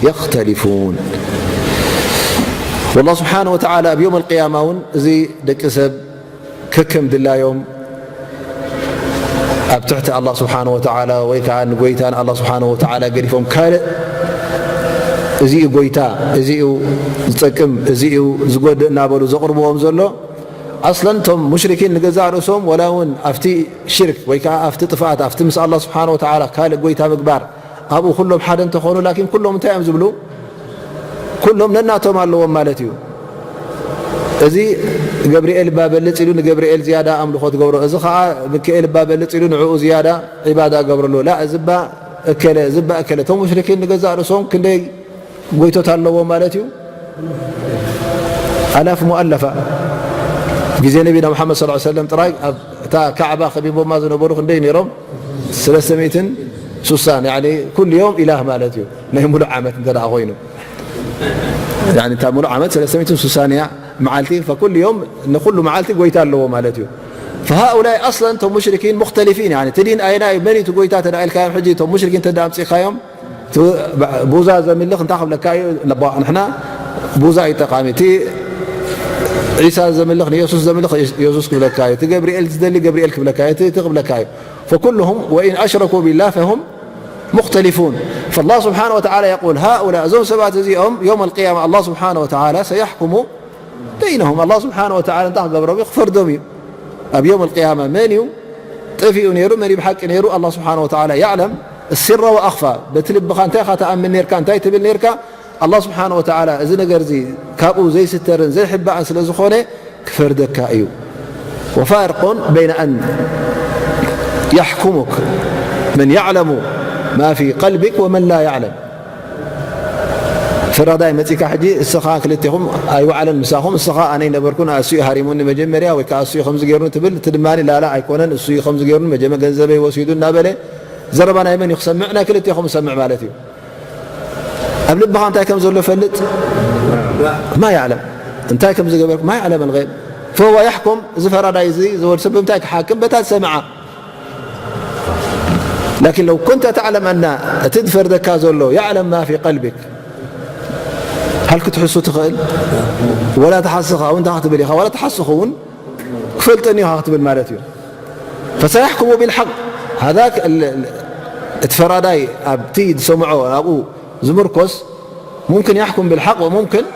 يختلفون والله سبحانه وتعالى ኣብ يوم القيامة እውን እዚ ደቂ ሰብ ከከም ድላዮም ኣብ ትሕቲ ኣላህ ስብሓነ ወተዓላ ወይ ከዓ ንጎይታ ንኣላህ ስብሓነ ወተዓላ ገዲፎም ካልእ፣ እዚ እዩ ጎይታ፣ እዚ እዩ ዝጠቅም፣ እዚ እዩ ዝጎድእ እናበሉ ዘቕርብዎም ዘሎ፣ ኣስለን እቶም ሙሽሪኪን ንገዛእ ርእሶም ወላ እውን ኣብቲ ሽርክ ወይ ከዓ ኣብቲ ጥፍኣት፣ ኣብቲ ምስ ኣላህ ስብሓነ ወተዓላ ካልእ ጎይታ ምግባር፣ ኣብኡ ኩሎም ሓደ እንተኾኑ፣ ላኪን ኩሎም እንታይ እዮም ዝብሉ? ኩሎም ነናቶም ኣለዎም ማለት እዩ። እዚ ገብርኤል እባ በልጽ ኢሉ ንገብርኤል ዝያዳ ኣምልኾ ትገብሮ፣ እዚ ኸዓ ሚካኤል እባ በልጽ ኢሉ ንዕኡ ዝያዳ ዒባዳ ገብረሉ። ላ፣ እዚ እባ እከለ፣ እዚ እባ እከለ። እቶም ሙሽሪኪን ንገዛእ ርእሶም ክንደይ ጎይቶት ኣለዎም ማለት እዩ? ኣላፍ ሙኣለፋ። ግዜ ነቢና መሓመድ ሰለላሁ ዐለይሂ ወሰለም ጥራይ ኣብ እታ ካዕባ ከቢቦማ ዝነበሩ ክንደይ ነይሮም? ሰለስተ ሚእትን ሱሳን፣ ያኒ ኩሉ ዮም ኢላህ ማለት እዩ። ናይ ሙሉእ ዓመት እንተ ደኣ ኮይኑ፣ ያኒ እታ ሙሉእ ዓመት ሰለስተ ሚእትን ሱሳን እያ መዓልቲ፣ ፈኩሉ ዮም፣ ንኩሉ መዓልቲ ጎይታ ኣለዎ ማለት እዩ። ፈሃኡላይ ኣስለን እቶም ሙሽሪኪን ሙኽተሊፊን፣ ያኒ እቲ ዲን ኣየናይ እዩ፣ መን እዩ እቲ ጎይታ እንተ ደኣ ኢልካዮም፣ ሕጂ እቶም ሙሽሪኪን እንተ ደኣ ኣምጺእካዮም፣ እቲ ቡዛ ዘምልኽ እንታይ ክብለካ እዩ? ንሕና ቡዛ እዩ ጠቓሚ። እቲ ዒሳ ዘምልኽ፣ ንየሱስ ዘምልኽ የሱስ ክብለካ እዩ። እቲ ገብርኤል ዝደሊ ገብርኤል ክብለካ እዩ። እቲ፣ እቲ ክብለካ እዩ። فكلهم وإن أشركوا بالله فهم مختلفون. فالله سبحانه وتعالى يقول هؤلاء، እዞም ሰባት እዚኦም يوم القيامة الله سبحانه وتعالى سيحكم بينهم. الله سبحانه وتعالى እንታይ ክገብሮም እዩ? ክፈርዶም እዩ። ኣብ يوم القيامة መን እዩ ጠፊኡ ነይሩ፣ መን እዩ ብሓቂ ነይሩ? الله سبحانه وتعالى يعلم السر وأخفى። በቲ ልብኻ እንታይ ኢኻ ትኣምን ነርካ፣ እንታይ ትብል ነርካ? ኣላህ ስብሓነ ወተዓላ እዚ ነገር እዚ ካብኡ ዘይስተርን ዘይሕባእን ስለ ዝኾነ ክፈርደካ እዩ። وفارق بين أن يحكمك من يعلم ما في قلبك ومن لا يعلم. ፈራዳይ መጺካ ሕጂ እስኻ ክልቴኹም ኣይወዓለን ምሳኹም፣ እስኻ ኣነ ኣይነበርኩን፣ እሱ እዩ ሃሪሙኒ መጀመርያ ወይ ከዓ እሱ እዩ ከምዚ ገይሩኒ ትብል፣ እቲ ድማ ላላ ኣይኮነን፣ እሱ እዩ ከምዚ ገይሩኒ መጀመ ገንዘበይ ወሲዱ እናበለ ዘረባ ናይ መን እዩ ክሰምዕ? ናይ ክልቴኹም ዝሰምዕ ማለት እዩ። ኣብ ልብኻ እንታይ ከም ዘሎ ፈልጥ። ማ ያዕለም እንታይ ከም ዝገበርኩ ማ ያዕለም ኣልገይብ። ፈሁወ ያሕኩም፣ እዚ ፈራዳይ እዚ ዝወድ ሰብ ብምንታይ ክሓክም? በታ ዝሰምዓ። ላኪን ለው ኩንተ ተዕለም ኣና እቲ ዝፈርደካ ዘሎ ያዕለም ማ ፊ ቀልቢክ፣ ሃል ክትሕሱ ትኽእል? ወላ ተሓስኻ እውን እንታይ ክትብል ኢኻ? ወላ ተሓስኹ እውን ክፈልጠኒ ኢኻ ክትብል ማለት እዩ። ፈሰያሕኩሙ ቢልሓቅ፣ ሃዛ እቲ ፈራዳይ ኣብቲ ዝሰምዖ ኣብኡ ዝምርኮስ ሙምክን ያሕኩም ብልሓቅ ወሙምክን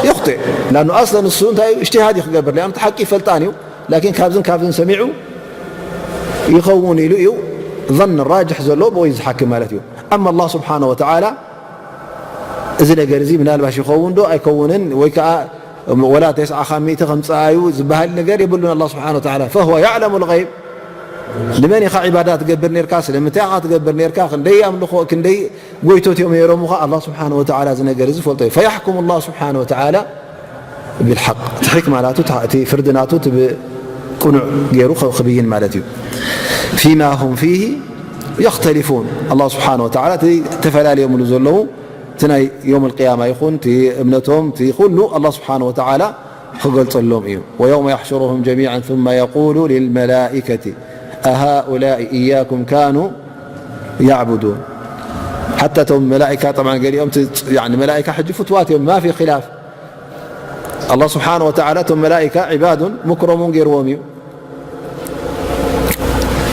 ይኽጢእ። ላኑ ኣስለን እሱ እንታይ እዩ? እጅትሃድ እዩ ክገብር። ሊኣኑ እቲ ሓቂ ይፈልጣን እዩ። ላኪን ካብዝን ካብዝን ሰሚዑ ይኸውን ኢሉ እዩ ظን ራጅሕ ዘሎ ብኡ እዩ ዝሓክም ማለት እዩ። ኣማ ኣላህ ስብሓነ ወተዓላ እዚ ነገር እዚ ምናልባሽ ይኸውን ዶ ኣይከውንን ወይ ከዓ ወላ ተስዓ ካብ ሚእቲ ከምፅኣ እዩ ዝበሃል ነገር የብሉን። ኣላህ ስብሓነ ወተዓላ ፈሁወ ያዕለሙ ልገይብ። ንመን ኢኻ ዒባዳ ትገብር ነርካ? ስለምንታይ ኢኻ ትገብር ነርካ? ክንደይ ኣምልኾ ክንደይ ጎይቶት እዮም ነይሮምኻ? ኣላህ ስብሓነ ወተዓላ እዚ ነገር እዚ ፈልጦ እዩ። ፈያሕኩም ኣላህ ስብሓነ ወተዓላ ብልሓቅ፣ እቲ ሕክማ ናቱ፣ እቲ ፍርዲ ናቱ እቲ ብቅኑዕ ገይሩ ክብይን ማለት እዩ። ፊማ ሁም ፊሂ የኽተሊፉን፣ ኣላህ ስብሓነ ወተዓላ እቲ ተፈላለዮምሉ ዘለዉ እቲ ናይ ዮም ልቅያማ ይኹን እቲ እምነቶም እቲ ኩሉ ኣላህ ስብሓነ ወተዓላ ክገልጸሎም እዩ። ወየውመ የሕሹሩሁም ጀሚዓን ثم የቁሉ ልልመላኢከቲ ኣሃኡላኢ ኢያኩም ካኑ ያዕቡዱን። ሓታ እቶም መላኢካ፣ ጠብዓን ገሊኦም እቲ፣ ያኒ መላኢካ ሕጂ ፍትዋት እዮም፣ ማፊ ኺላፍ። ኣላህ ስብሓነ ወተዓላ እቶም መላኢካ ዒባዱን ሙክረሙን ገይርዎም እዩ።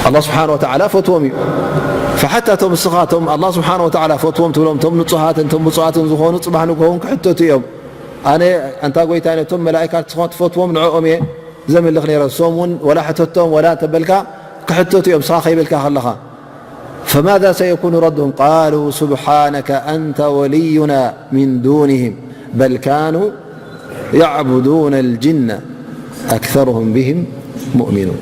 ኣላህ ስብሓነ ወተዓላ ፈትዎም እዩ። ፈሓታ እቶም እስኻ እቶም ኣላህ ስብሓነ ወተዓላ ፈትዎም ትብሎም እቶም ንጹሃትን እቶም ብፁዓትን ዝኾኑ ጽባሕ ንግሆ እውን ክሕተቱ እዮም። ኣነ ኣንታ ጎይታይ ነቶም መላኢካ ንስኻ ትፈትዎም ንዕኦም እየ ዘምልኽ ነይረ። እሶም እውን ወላ ሕተቶም ወላ እንተበልካ ክሕተቱ እዮም፣ ንስኻ ከይበልካ ከለኻ። فماذا سيكون ردهم؟ قالوا سبحانك أنت ولينا من دونهم بل كانوا يعبدون الجن أكثرهم بهم مؤمنون.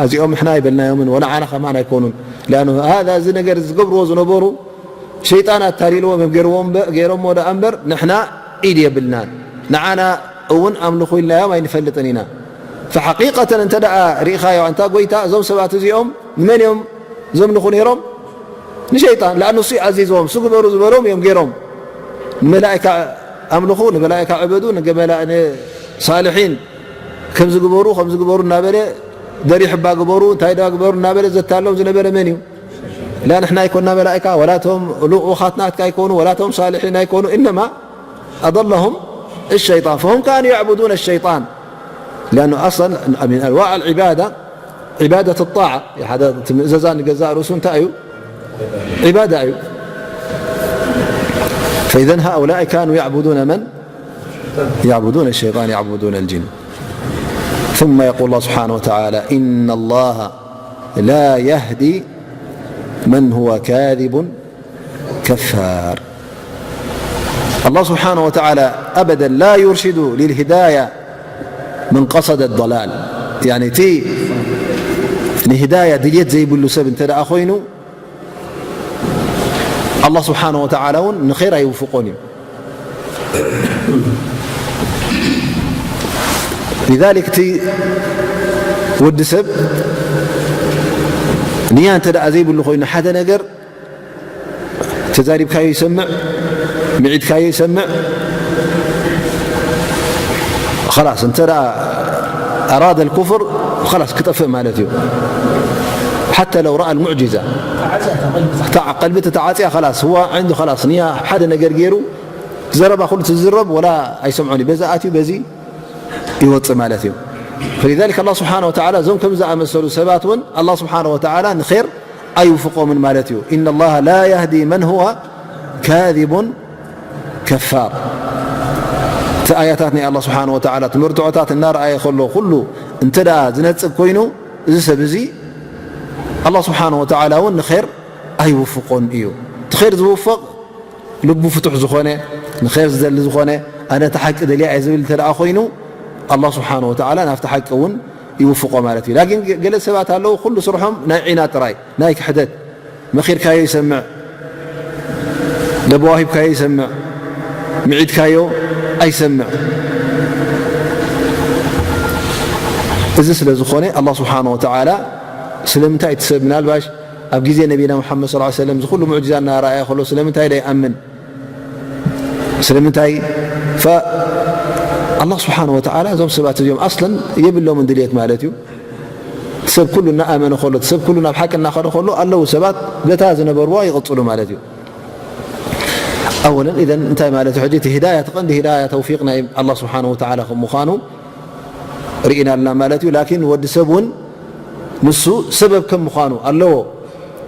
እዚኦም ንሕና ኣይበልናዮምን ወንዓና ከማን ኣይኮኑን። لأنه هذا እዚ ነገር ዝገብርዎ ዝነበሩ ሸይጣን ኣታሊልዎም እዮም ገይርዎም እምበ-፣ ገይሮሞ ደኣ እምበር ንሕና ኢድ የብልናን። ንዓና እውን ኣምልኹ ኢልናዮም ኣይንፈልጥን ኢና። ፈሓቂቀተን እንተ ደኣ ርኢኻዮ፣ ኣንታ ጎይታ፣ እዞም ሰባት እዚኦም ንመን እዮም ዘምልኹ ነይሮም? ንሸይጣን። ለኣኑ እሱ እዩ ኣዚዝዎም፣ እሱ ግበሩ ዝበሎም እዮም ገይሮም። ንመላእካ ኣምልኹ፣ ንመላእካ ዕበዱ፣ ንገመላ-፣ ንሳልሒን ከምዚ ግበሩ፣ ከምዚ ግበሩ እናበለ፣ ደሪሕ እባ ግበሩ፣ እንታይ ዳ ግበሩ እናበለ ዘታሎም ዝነበረ መን እዩ? ላ ንሕና ኣይኮንና መላእካ፣ ወላ እቶም ልኡኻት ናትካ ኣይኮኑ፣ ወላ እቶም ሳልሒን ኣይኮኑ። ኢነማ ኣضለሁም ሸይጣን ፈሁም ካኑ የዕቡዱን ሸይጣን። ሊኣኑ ኣስለን ምን ኣንዋዕ ኣልዒባዳ عبادة الطاعة، ሓደ እቲ ምእዘዛ ንገዛእ ርእሱ እንታይ እዩ? ዒባዳ እዩ። فإذا هؤلاء كانوا يعبدون من؟ يعبدون الشيطان، يعبدون الجن. ثم يقول الله سبحانه وتعالى: إن الله لا يهدي من هو كاذب كفار. الله سبحانه وتعالى أبدا لا يرشد للهداية من قصد الضلال. يعني، እቲ ንሂዳያ ድልየት ዘይብሉ ሰብ እንተ ደኣ ኮይኑ፣ ኣላህ ስብሓነ ወተዓላ እውን ንኸይር ኣይውፍቆን እዩ። ሊዛሊክ፣ እቲ ወዲ ሰብ ንያ እንተ ደኣ ዘይብሉ ኮይኑ፣ ሓደ ነገር ተዛሪብካዮ ይሰምዕ፣ ምዒድካዮ ይሰምዕ። ኸላስ፣ እንተ ደኣ ኣራደ ልኩፍር፣ ኸላስ፣ ክጠፍእ ማለት እዩ። ሓታ ለው ረኣ ልሙዕጂዛ፣ እታ ቀልቢ ተተዓፅያ፣ ኸላስ፣ ህዋ ዕንዱ፣ ኸላስ፣ ንያ ሓደ ነገር ገይሩ፣ ዘረባ ኩሉ ትዝረብ፣ ወላ ኣይሰምዖን እዩ። በዚ ኣትዩ፣ በዚ ይወፅእ ማለት እዩ። ፈሊዛሊክ፣ ኣላህ ስብሓነ ወተዓላ እዞም ከም ዝኣመሰሉ ሰባት እውን ኣላህ ስብሓነ ወተዓላ ንኼር ኣይውፍቆምን ማለት እዩ። ኢነ ላሃ ላ ያህዲ መን ሁወ ካዚቡን ከፋር። እቲ ኣያታት ናይ ኣላህ ስብሓነ ወተዓላ፣ እቲ መርትዖታት እናረኣየ ከሎ፣ ኩሉ እንተ ደኣ ዝነጽግ ኮይኑ፣ እዚ ሰብ እዚ ኣላህ ስብሓነ ወተዓላ እውን ንኼር ኣይውፍቆን እዩ። እቲ ኼር ዝውፈቕ ልቡ ፍቱሕ ዝኾነ፣ ንኼር ዝደሊ ዝኾነ፣ ኣነ እቲ ሓቂ ደልየ እየ ዝብል እንተ ደኣ ኮይኑ፣ ኣላህ ስብሓነ ወተዓላ ናብቲ ሓቂ እውን ይውፍቆ ማለት እዩ። ላኪን ገ-፣ ገለ ሰባት ኣለዉ፣ ኩሉ ስርሖም ናይ ዒናት ጥራይ፣ ናይ ክሕደት። መኺርካዮ ይሰምዕ፣ ለበዋ ሂብካዮ ይሰምዕ፣ ምዒድካዮ ኣይሰምዕ። እዚ ስለ ዝኾነ፣ ኣላህ ስብሓነ ወተዓላ ስለምንታይ እቲ ሰብ ምናልባሽ ኣብ ግዜ ነቢና ሙሓመድ ሰለላሁ ዐለይሂ ወሰለም እዚ ኩሉ ሙዕጅዛ እናረኣየ ከሎ ስለምንታይ ደይኣምን? ስለምንታይ? ፈ-፣ ኣላህ ስብሓነ ወተዓላ እዞም ሰባት እዚኦም ኣስለን የብሎምን ድልየት ማለት እዩ። እቲ ሰብ ኩሉ እናኣመነ ከሎ፣ እቲ ሰብ ኩሉ ናብ ሓቂ እናኸደ ከሎ፣ ኣለዉ ሰባት በታ ዝነበርዋ ይቕጽሉ ማለት እዩ። ኣወለን፣ ኢዘን እንታይ ማለት እዩ? ሕጂ እቲ ሂዳያ፣ እቲ ቀንዲ ሂዳያ ተውፊቕ ናይ ኣላህ ስብሓነ ወተዓላ ከም ምዃኑ ርኢና ኣለና ማለት እዩ። ላኪን ወዲ ሰብ እውን ንሱ ሰበብ ከም ምዃኑ ኣለዎ።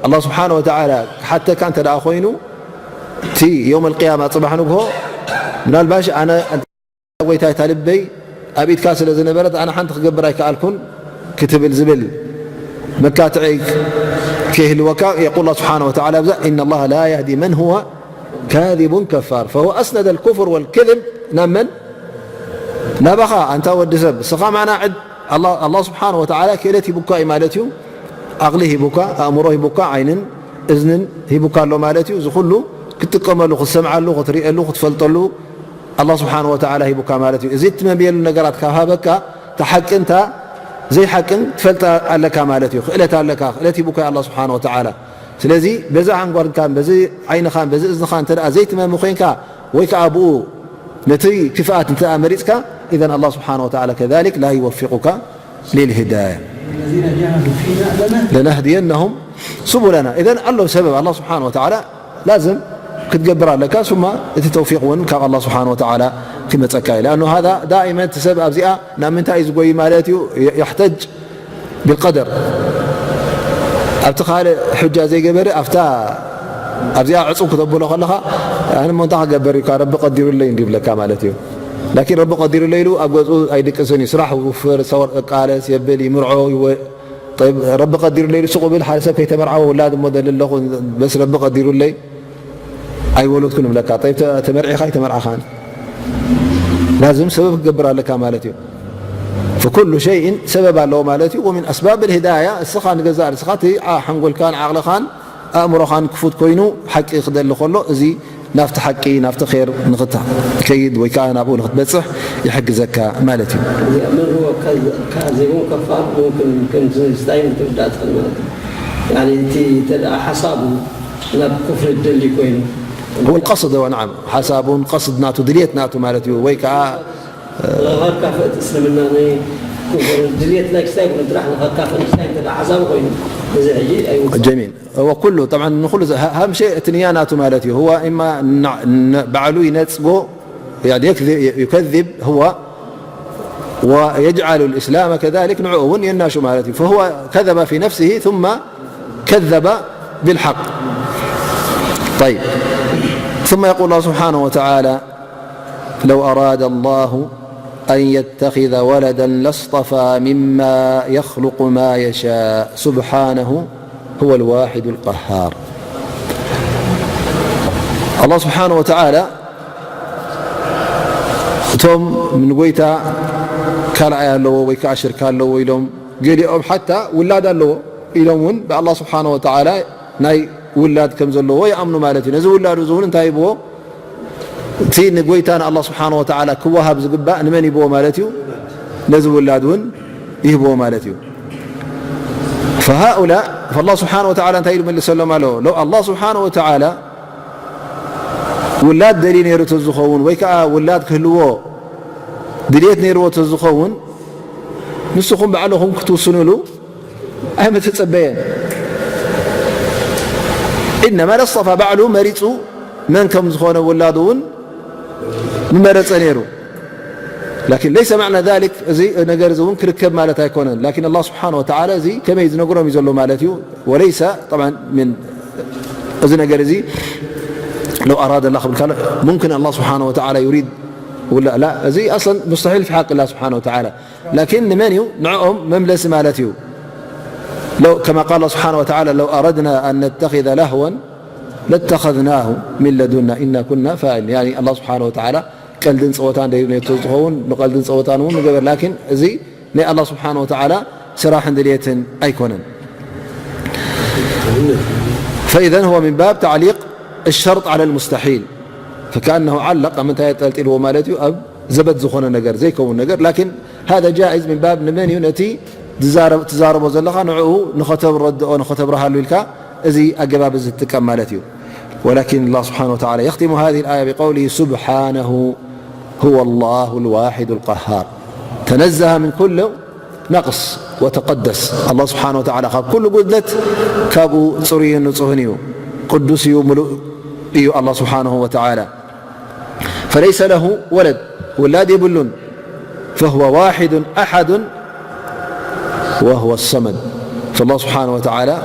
ኣላህ ስብሓነ ወተዓላ ክሓተካ እንተ ደኣ ኮይኑ፣ እቲ የውም ኣልቅያማ፣ ጽባሕ ንግሆ፣ ምናልባሽ ኣነ፣ ጎይታይ፣ እታ ልበይ ኣብ ኢድካ ስለ ዝነበረት፣ ኣነ ሓንቲ ክገብር ኣይከኣልኩን ክትብል ዝብል መካትዒ ከይህልወካ፣ የቁል ኣላህ ስብሓነ ወተዓላ ኣብዛ፣ ኢነ ላሃ ላ ያህዲ መን ሁወ ካዚቡን ከፋር። ፈሁወ ኣስነደ ልኩፍር ወልክዝብ ናብ መን? ናባኻ፣ ኣንታ ወዲ ሰብ። እስኻ ማዕና ዕድ-፣ ኣላ-፣ ኣላህ ስብሓነ ወተዓላ ክእለት ሂቡካ እዩ ማለት እዩ። ዓቕሊ ሂቡካ፣ ኣእምሮ ሂቡካ፣ ዓይንን እዝንን ሂቡካ ኣሎ ማለት እዩ። እዚ ኩሉ ክትጥቀመሉ፣ ክትሰምዓሉ፣ ክትሪኤሉ፣ ክትፈልጠሉ ኣላህ ስብሓነ ወተዓላ ሂቡካ ማለት እዩ። እዚ እትመምየሉ ነገራት ካብ ሃበካ፣ እታ ሓቅን እታ ዘይሓቅን ትፈልጣ ኣለካ ማለት እዩ። ክእለት ኣለካ፣ ክእለት ሂቡካ እዩ ኣላህ ስብሓነ ወተዓላ። ስለዚ በዚ ሓንጎልካን በዚ ዓይንኻን በዚ እዝንኻን እንተ ደኣ ዘይትመሚ ኮይንካ፣ ወይ ከኣ ብኡ ነቲ ክፍኣት እንተ ደኣ መሪጽካ፣ ኢዘን ኣላህ ስብሓነ ወተዓላ ከዛሊክ ላ ዩወፊቁካ ሊልሂዳያ። الذين جاهدوا فينا لنهدينهم سبلنا. ኢዘን ኣሎ ሰበብ ኣላህ ስብሓነ ወተዓላ ላዝም ክትገብር ኣለካ። ሱማ እቲ ተውፊቅ እውን ካብ ኣላህ ስብሓነ ወተዓላ ክመጸካ እዩ። ለኣኑ ሃዛ ዳኢመን እቲ ሰብ ኣብዚኣ ናብ ምንታይ እዩ ዝጎይ ማለት እዩ? የ-፣ የሕተጅ ቢልቀደር። ኣብቲ ካልእ ሑጃ ዘይገበረ፣ ኣብታ፣ ኣብዚኣ ዕጹብ ክተብሎ ከለኻ፣ ኣነ እሞ እንታይ ክገብር እዩ፣ ረቢ ቀዲሩለይ እንዲ ይብለካ ማለት እዩ። ላኪን ረቢ ቀዲሩለይ ኢሉ ኣብ ገዝኡ ኣይድቅስን እዩ። ስራሕ ይውፍር፣ ሰወር፣ ቃለስ የብል፣ ይምርዖ፣ ይወ-፣ ጠይብ፣ ረቢ ቀዲሩለይ ኢሉ ሱቕ ብል፣ ሓደ ሰብ ከይተመርዓወ ውላድ እሞ ደሊ ኣለኹ፣ በስ ረቢ ቀዲሩለይ ኣይወለድኩን ይብለካ። ጠይብ፣ ተ-፣ ተመርዒኻ ኣይተመርዓኻን? ላዝም ሰበብ ክገብር ኣለካ ማለት እዩ። ፈኩሉ ሸይእን ሰበብ ኣለዎ ማለት እዩ። ወሚን ኣስባብ ልሂዳያ፣ እስኻ ንገዛእ ርእስኻ እቲ ዓ-፣ ሓንጎልካን ዓቕልኻን ኣእምሮኻን ክፉት ኮይኑ ሓቂ ክደሊ ከሎ፣ እዚ ናብቲ ሓቂ፣ ናብቲ ኼር ንኽትከይድ ወይ ከኣ ናብኡ ንኽትበጽሕ ይሕግዘካ ማለት እዩ። እዚኣ መን ሁወ ካዝ-፣ ካዚቡን ከፋር፣ ሙምክን ከምዚ ስታይ ምትርዳእ ትኽእል ማለት እዩ። ያኒ እቲ እንተ ደኣ ሓሳቡ ናብ ኩፍሪ ዝደሊ ኮይኑ። ወልቀስድ፣ ወ-፣ ነዓም፣ ሓሳቡን ቀስድ ናቱ፣ ድልየት ናቱ ማለት እዩ። ወይ ከኣ ንኸካፍእ እቲ እስልምና ናይ ኩፍር ድልየት ናይ ክስታይ ይኹን ጥራሕ ንኸካፍእ ናይ ክስታይ እንተ ደኣ ሓሳቡ ኮይኑ፣ እዚ ሕጂ ኣይውስን። ጀሚል። ወኩሉ፣ ጠብዓን፣ ንኹሉ ዘ-፣ ሃ-፣ ሃምሸ እቲ ንያ ናቱ ማለት እዩ። ህዋ ኢማ ና-፣ ነ-፣ ባዕሉ ይነጽጎ፣ ያኒ የክዚ-፣ ዩከዚብ ህዋ ويجعل الإسلام كذلك ንዕኡ እውን የናሹ ማለት እዩ. فهو كذب في نفسه ثم كذب بالحق. طيب. ثم يقول الله سبحانه وتعالى: لو أراد الله أن يتخذ ولدا لاصطفى مما يخلق ما يشاء سبحانه هو الواحد القهار. الله سبحانه وتعالى እቶም ንጎይታ ካልኣይ ኣለዎ ወይ ከዓ ሽርካ ኣለዎ ኢሎም፣ ገሊኦም ሓታ ውላድ ኣለዎ ኢሎም እውን ብኣላህ ስብሓነ ወተዓላ ናይ ውላድ ከም ዘለዎ ይኣምኑ ማለት እዩ። ነዚ ውላዱ እዚ እውን እንታይ ይብዎ? እቲ ንጎይታ ንኣላህ ስብሓነ ወተዓላ ክወሃብ ዝግባእ ንመን ይብዎ ማለት እዩ? ነዚ ውላድ እውን ይህብዎ ማለት እዩ። فهؤلاء فالله سبحانه وتعالى እንታይ ኢሉ መልሰሎም ኣለዎ? ለው ኣላህ ስብሓነ ወተዓላ ውላድ ደልዩ ነይሩ ተዝኸውን ወይ ከዓ ውላድ ክህልዎ ድልየት ነይርዎ ተዝኸውን ንስኹም ባዕልኹም ክትውስኑሉ ኣይምተጸበየን። ኢነማ ለስጠፋ ባዕሉ መሪጹ መን ከም ዝኾነ ውላዱ እውን ምመረጸ ነይሩ። ላኪን ለይሰ ማዕና ዛሊክ እዚ ነገር እዚ እውን ክርከብ ማለት ኣይኮነን። ላኪን ኣላህ ስብሓነ ወተዓላ እዚ ከመይ ዝነግሮም እዩ ዘሎ ማለት እዩ። ወለይሰ ጠብዓን ምን እዚ ነገር እዚ ለው ኣራደ ላ ክብል ካለ ሙምክን ኣላህ ስብሓነ ወተዓላ ዩሪድ ውላ ላ እዚ ኣስለን ሙስተሒል ፊ ሓቅ ላ ስብሓነ ወተዓላ ላኪን ንመን እዩ ንዕኦም መምለሲ ማለት እዩ። ለው ከማ ቃል ስብሓነ ወተዓላ ለው ኣረድና ኣን ነተኺዘ ላህወን ለተኸዝናሁ ሚን ለዱና ኢና ኩና ፋኢሊን። ያኒ ኣላህ ስብሓነ ወተዓላ ቀልድን ፀወታን ደይሩ ነቶ ዝኸውን ንቀልድን ፀወታን እውን ንገበር። ላኪን እዚ ናይ ኣላህ ስብሓነ ወተዓላ ስራሕን ድልየትን ኣይኮነን። فإذا هو من باب تعليق الشرط على المستحيل فكأنه علق ኣብ ምንታይ ጠልጢልዎ ማለት እዩ ኣብ ዘበት ዝኾነ ነገር ዘይከውን ነገር ላኪን هذا جائز من باب ንመን እዩ ነቲ ትዛረቦ ዘለኻ ንዕኡ ንኸተረድኦ ንኸተብርሃሉ ኢልካ እዚ ኣገባብ እዚ ትጥቀም ማለት እዩ። ولكن الله سبحانه وتعالى يختم هذه الآية بقوله سبحانه هو الله الواحد القهار تنزه من كل نقص وتقدس الله سبحانه وتعالى ካብ ኩሉ ጉድለት ካብኡ ፅሩይን ንፁህን እዩ። ቅዱስ እዩ፣ ምሉእ እዩ الله سبحانه وتعالى فليس له ولد ውላድ የብሉን فهو واحد أحد وهو الصمد فالله سبحانه وتعالى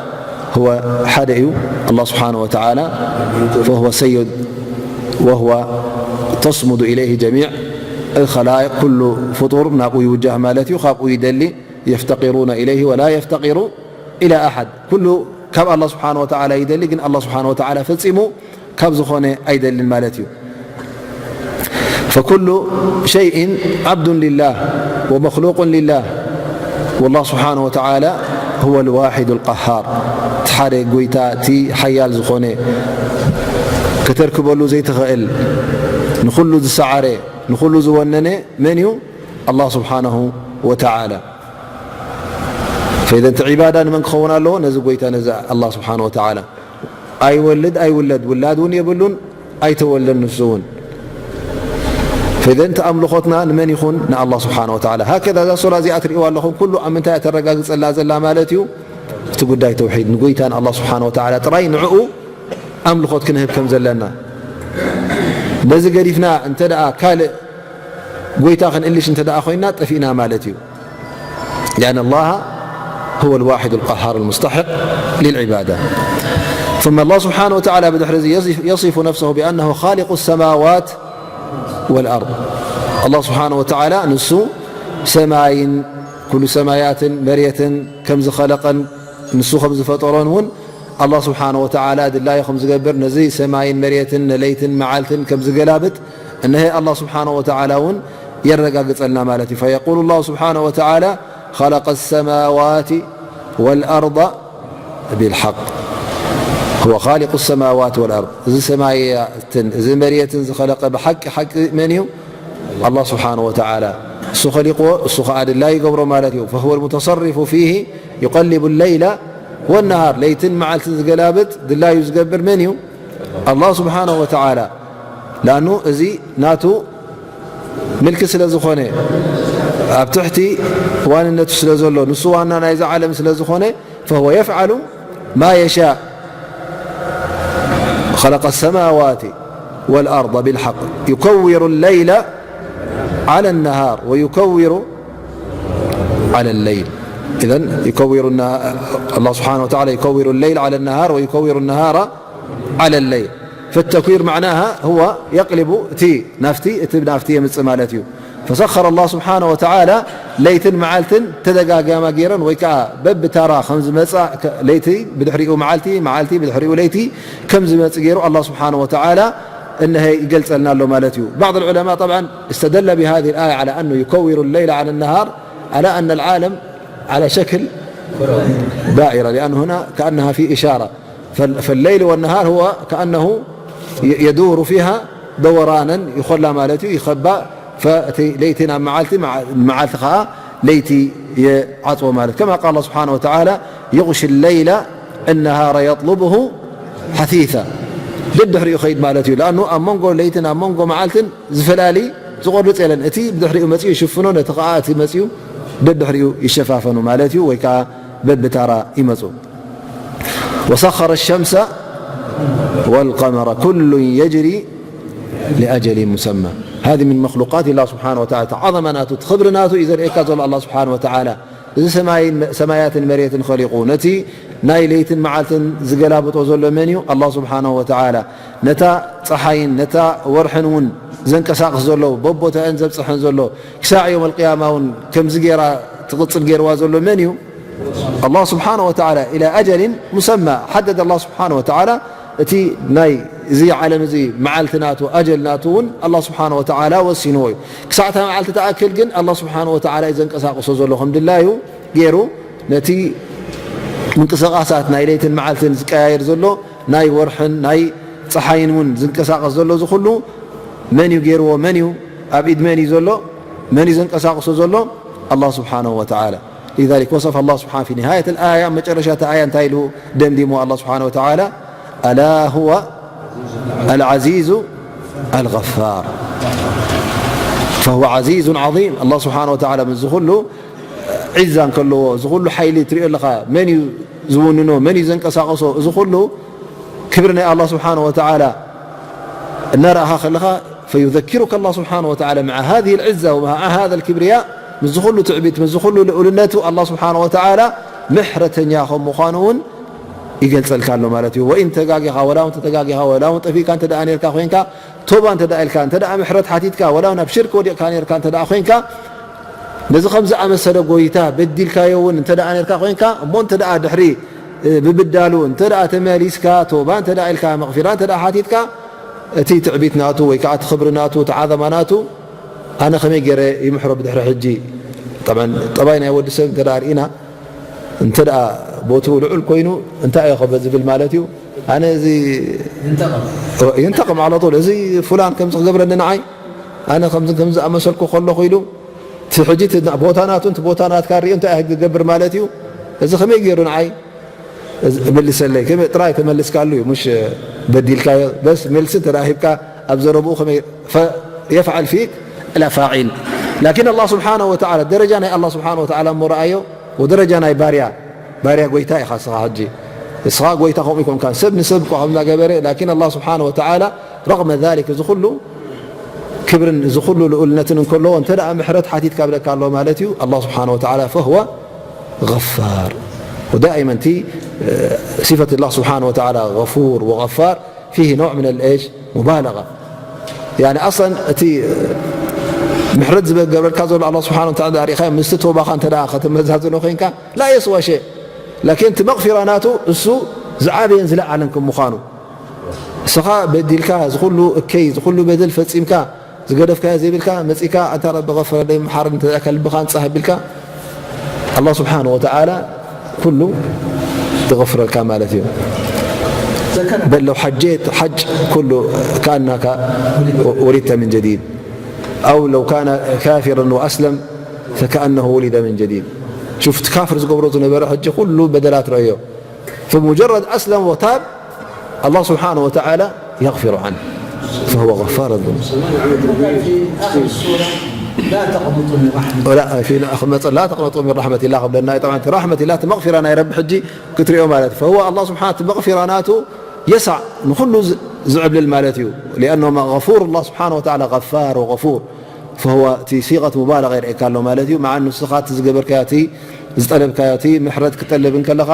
هو ሓደ እዩ الله سبحانه وتعالى فهو سيد وهو تصمد إليه جميع الخلائق ኩሉ ፍጡር ናብኡ ይውጃህ ማለት እዩ ካብኡ ይደሊ يفتقرون إليه ولا يفتقر إلى أحد ኩሉ ካብ الله سبحانه وتعالى ይደሊ ግን الله سبحانه وتعالى ፈፂሙ ካብ ዝኾነ ኣይደልን ማለት እዩ። فكل شيء عبد لله ومخلوق لله والله سبحانه وتعالى هو الواحد القهار እቲ ሓደ ጎይታ እቲ ሓያል ዝኾነ ከተርክበሉ ዘይትኽእል ንኹሉ ዝሰዓረ ንኹሉ ዝወነነ መን እዩ? الله سبحانه وتعالى فإذا እቲ ዒባዳ ንመን ክኸውን ኣለዎ? ነዚ ጎይታ ነዚ الله سبحانه وتعالى ኣይወልድ ኣይውለድ ውላድ እውን የብሉን ኣይተወልደን ንሱ እውን فإذا እቲ ኣምልኾትና ንመን ይኹን ንኣላህ ስብሓን ወተዓላ ሃከዛ እዛ ሶላ እዚኣ ትርእይዋ ኣለኹም ኩሉ ኣብ ምንታይ እያ ተረጋግጸላ ዘላ ማለት እዩ እቲ ጉዳይ ተውሒድ ንጎይታ ንኣላህ ስብሓን ወተዓላ ጥራይ ንዕኡ ኣምልኾት ክንህብ ከም ዘለና በዚ ገዲፍና እንተ ደኣ ካልእ ጎይታ ክንእልሽ እንተ ደኣ ኮይና ጠፊእና ማለት እዩ لأن الله هو الواحد القهار المستحق للعبادة ثم الله سبحانه وتعالى ብድሕሪ እዚ يصف نفسه بأنه خالق السماوات والأرض الله سبحانه وتعالى ንሱ ሰማይን ኩሉ ሰማያትን መሬትን ከም ዝኸለቐን ንሱ ከም ዝፈጠሮን እውን ኣላህ ስብሓን ወተዓላ ድላዩ ከም ዝገብር ነዚ ሰማይን መሬትን ነለይትን መዓልትን ከም ዝገላብጥ እነሀ ኣላህ ስብሓን ወተዓላ እውን የረጋግጸልና ማለት እዩ فيقول الله سبحانه وتعالى خلق السماوات والأرض بالحق هو خالق السماوات والأرض እዚ ሰማያትን እዚ መሬትን ዝኸለቀ ብሓቂ ሓቂ መን እዩ ኣላህ ስብሓን ወተዓላ እሱ ኸሊቅዎ እሱ ኸዓ ድላዩ ይገብሮ ማለት እዩ فهو المتصرف فيه يقلب الليل والنهار ለይትን መዓልትን ዝገላብጥ ድላዩ ዝገብር መን እዩ ኣላህ ስብሓን ወተዓላ ላኑ እዚ ናቱ ምልኪ ስለ ዝኾነ ኣብ ትሕቲ ዋንነቱ ስለ ዘሎ ንሱ ዋና ናይዛ ዓለም ስለ ዝኾነ فهو يفعل ما يشاء خلق السماوات والأرض بالحق يكور الليل على النهار ويكور على الليل. إذن يكور النها-، الله سبحانه وتعالى يكور الليل على النهار ويكور النهار على الليل. فالتكوير معناها هو يقلب تي نافتي، تي نافتي يمس مالتيو. فسخر الله سبحانه وتعالى ليتن معالتن تدقاقاما جيرا ويكا بب ترى خمز مساء ك-، ليتي بدحريو معالتي، معالتي بدحريو ليتي، كم زمت جيرو الله سبحانه وتعالى إنه يقلت لنا له مالتيو. بعض العلماء طبعًا استدل بهذه الآية على أنه يكور الليل على النهار، على أن العالم على شكل دائرة، لأن هنا كأنها في إشارة. فال-، فالليل والنهار هو كأنه ي-، يدور فيها دورانا، يخلى مالتي يخبى، فليتنا معالتي مع-، معالتي خاء ليتي يعطو مالت. كما قال الله سبحانه وتعالى: يغشي الليل النهار يطلبه حثيثا. دد حريو خيد مالتي، لأنه أمونغو ليتنا أمونغو معالتن زفلالي زغور بتسألن. أتي بدحريو متيو شفنون أتقاء أتي متيو دد حريو يشفافنو مالتيو ويكا ببتارا يمتو. وسخر الشمس والقمر كل يجري لأجل مسمى. هذه من مخلوقات الله سبحانه وتعالى. عظمة ناتو، تخبر ناتو إذا رئيكا زول الله سبحانه وتعالى. እዚ ሰማይን መ-፣ ሰማያትን መሬትን ኸሊቑ፣ ነቲ ናይ ለይትን መዓልትን ዝገላብጦ ዘሎ መን እዩ? ኣላህ ስብሓነሁ ወተዓላ። ነታ ጸሓይን ነታ ወርሕን እውን ዘንቀሳቕስ ዘሎ፣ በቦታአን ዘብጽሐን ዘሎ፣ ክሳዕ የውመል ቅያማ እውን ከምዚ ጌራ ትቕጽል ጌርዋ ዘሎ መን እዩ? ኣላህ ስብሓነሁ ወተዓላ። ኢላ ኣጀሊን ሙሰማ፣ ሓደደ ኣላህ ስብሓነሁ ወተዓላ። እቲ ናይ እዚ ዓለም እዚ መዓልቲ ናቱ፣ ኣጀል ናቱ እውን ኣላህ ስብሓነሁ ወተዓላ ወሲንዎ እዩ። ክሳዕ እታ መዓልቲ ትኣክል ግን ኣላህ ስብሓነሁ ወተዓላ እዩ ዘንቀሳቕሶ ዘሎ፣ ከም ድላዩ ገይሩ ነቲ ምንቅስቓሳት ናይ ለይትን መዓልትን ዝቀያየር ዘሎ፣ ናይ ወርሕን ናይ ጸሓይን እውን ዝንቀሳቐስ ዘሎ፣ እዚ ኩሉ መን እዩ ገይርዎ? መን እዩ ኣብ ኢድ መን እዩ ዘሎ? መን እዩ ዘንቀሳቕሶ ዘሎ? ኣላህ ስብሓነሁ ወተዓላ። لذلك وصف الله سبحانه في نهاية الآية፣ መጨረሻ እታ ኣያ እንታይ ኢሉ ደምዲሞ ኣላህ ስብሓነሁ ወተዓላ? ألا هو العزيز الغفار فهو عزيز عظيم። ኣላህ ስብሓነሁ ወተዓላ ምስዚ ኩሉ ዒዛ እንከለዎ፣ እዚ ኩሉ ሓይሊ ትሪኦ ኣለኻ፣ መን እዩ ዝውንኖ? መን እዩ ዘንቀሳቕሶ? እዚ ኩሉ ክብሪ ናይ ኣላህ ስብሓነሁ ወተዓላ እናረኣኻ ከለኻ፣ فيذكرك الله سبحانه وتعالى مع هذه العزة ومع هذا الكبرياء، ምስዚ ኩሉ ትዕቢት፣ ምስዚ ኩሉ ልኡልነቱ ኣላህ ስብሓነሁ ወተዓላ ምሕረተኛ ከም ምዃኑ እውን ይገልጸልካ ኣሎ ማለት እዩ። ወኢን ተጋጊኻ፣ ወላ እውን ተተጋጊኻ፣ ወላ እውን ጠፊእካ እንተ ደኣ ነርካ ኮይንካ፣ ቶባ እንተ ደኣ ኢልካ፣ እንተ ደኣ ምሕረት ሓቲትካ፣ ወላ ናብ ሽርክ ወዲቕካ ነርካ እንተ ደኣ ኮይንካ፣ ነዚ ከም ዝኣመሰለ ጎይታ በዲልካዮ እውን እንተ ደኣ ነርካ ኮይንካ፣ እሞ እንተ ደኣ ድሕሪ፣ እ፣ ምብዳሉ እንተ ደኣ ተመሊስካ፣ ቶባ እንተ ደኣ ኢልካ፣ መቕፊራ እንተ ደኣ ሓቲትካ፣ እቲ ትዕቢት ናቱ ወይ ከኣ እቲ ክብሪ ናቱ፣ እቲ ዓዘማ ናቱ፣ ኣነ ከመይ ገይረ ይምሕሮ ብድሕሪ ሕጂ? ጠብዓን፣ ጠባይ ናይ ወዲ ሰብ እንተ ደኣ ርኢና፣ እንተ ደኣ ቦትኡ ልዑል ኮይኑ፣ እንታይ እዮ ከ ዝብል ማለት እዩ? ኣነ እዚ ይንተቕም። ይንተቕም ዓለጡል። እዚ ፉላን ከምዚ ክገብረኒ ንዓይ፣ ኣነ ከምዚ፣ ከምዚ ዝኣመሰልኩ ከለኹ ኢሉ፣ እቲ ሕጂ እቲ ቦታ ናቱ፣ እቲ ቦታ ናትካ ሪኡ እንታይ እዮ ክገብር ማለት እዩ? እዚ ከመይ ገይሩ ንዓይ እዚ መልሰለይ? ከመይ ጥራይ ተመልስካሉ እዩ፣ ምሽ በዲልካዮ። በስ መልሲ እንተ ደኣ ሂብካ ኣብ ዘረብኡ ከመይ ፈ-፣ የፍዓል ፊክ ኢላ ፋዒል። ላኪን ኣላህ ስብሓነሁ ወተዓላ፣ ደረጃ ናይ ኣላህ ስብሓነሁ ወተዓላ እሞ ረኣዮ፣ ወደረጃ ናይ ባርያ፣ ባርያ ጎይታ ኢኻ እስኻ ሕጂ። እስኻ ጎይታ ከምኡ ኣይኮንካን፣ ሰብ ንሰብ እኳ ከምዛ ገበረ፣ ላኪን ኣላህ ስብሓነሁ ወተዓላ ረቕመ ዛሊክ፣ እዚ ኩሉ ክብርን እዚ ኩሉ ልኡልነትን እንከለዎ፣ እንተ ደኣ ምሕረት ሓቲትካ ብለካ ኣሎ ማለት እዩ። ኣላህ ስብሓነሁ ወተዓላ ፈሁወ ገፋር። ወዳኢመን እቲ፣ እ፣ ሲፈት ኣላህ ስብሓነሁ ወተዓላ ገፉር ወገፋር ፊሂ ነውዕ ምን ኣልኤሽ ሙባለጋ። ያኒ ኣስለን እቲ ምሕረት ዝገበረልካ ዘሎ ኣላህ ስብሓነሁ ወተዓላ ርኢኻዮ፣ ምስቲ ቶባኻ እንተ ደኣ ከተመዛዝኖ ኮይንካ ላ የስዋ ሸይ። ላኪን እቲ መቕፊራ ናቱ እሱ ዝዓበየን ዝለዓለን ከም ምዃኑ፣ እስኻ በዲልካ፣ እዚ ኩሉ እከይ፣ እዚ ኩሉ በደል ፈጺምካ፣ ዝገደፍካዮ ዘይብልካ፣ መጺእካ፣ ኣንታ ረቢ ገፈረለይ፣ መሓረኒ፣ እንተ ደኣ ልብኻ ንጻህ ኣቢልካ፣ ኣላህ ስብሓነሁ ወተዓላ ኩሉ ዝገፍረልካ ማለት እዩ። በል ለው ሓጀት ሓጅ ኩሉ ከኣናካ ወሊድተ ምን ጀዲድ፣ ኣው ለው ካነ ካፊረን ወኣስለም ፈከኣነሁ ወሊደ ምን ጀዲድ። ሹፍ፣ እቲ ካፍር ዝገብሮ ዝነበረ ሕጂ ኩሉ በደላት ረእዮ። فمجرد أسلم وتاب، الله سبحانه وتعالى يغفر عنه، فهو غفار الذنوب. في آخر السورة، لا تقنطوا من رحمة الله. لا، في آخر መጸ-، لا تقنطوا من رحمة الله ክብለና እዩ። طبعا፣ እቲ رحمة الله፣ እቲ መغفرة ናይ ረቢ ሕጂ ክትሪኦ ማለት እዩ። فهو الله سبحانه، እቲ መغفرة ናቱ የሳዕ ንኹሉ ዝ-፣ ዝዕብልል ማለት እዩ። لأنه غفور، الله سبحانه وتعالى غفار وغفور። فهو እቲ ሲغة مبالغة የርእየካ ኣሎ ማለት እዩ። مع أنه ንስኻ እቲ ዝገበርካዮ፣ እቲ ዝጠለብካዮ፣ እቲ ምሕረት ክጠልብ እንከለኻ፣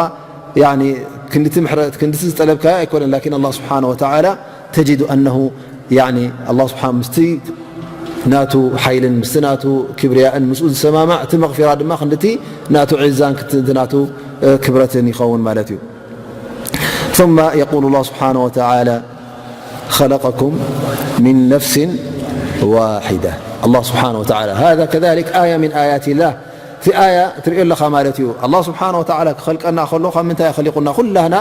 ያኒ ክንድቲ ምሕረት፣ ክንድቲ ዝጠለብካዮ ኣይኮነን። لكن الله سبحانه وتعالى تجد أنه، ያኒ الله سبحانه ምስቲ ናቱ ሓይልን ምስቲ ናቱ ክብርያእን ምስኡ ዝሰማማዕ፣ እቲ መغፊራ ድማ ክንድቲ ናቱ ዒዛን ክት-፣ ናቱ ክብረትን ይኸውን ማለት እዩ። ثم يقول الله سبحانه وتعالى: خلقكم من نفس واحدة. الله سبحانه وتعالى، هذا كذلك آية من آيات الله. እቲ ኣያ ትርእዮ ኣለኻ ማለት እዩ። ኣላህ ስብሓነ ወተዓላ ክኸልቀና ከሎ ካብ ምንታይ እዩ ኸሊቁና? ኩላህና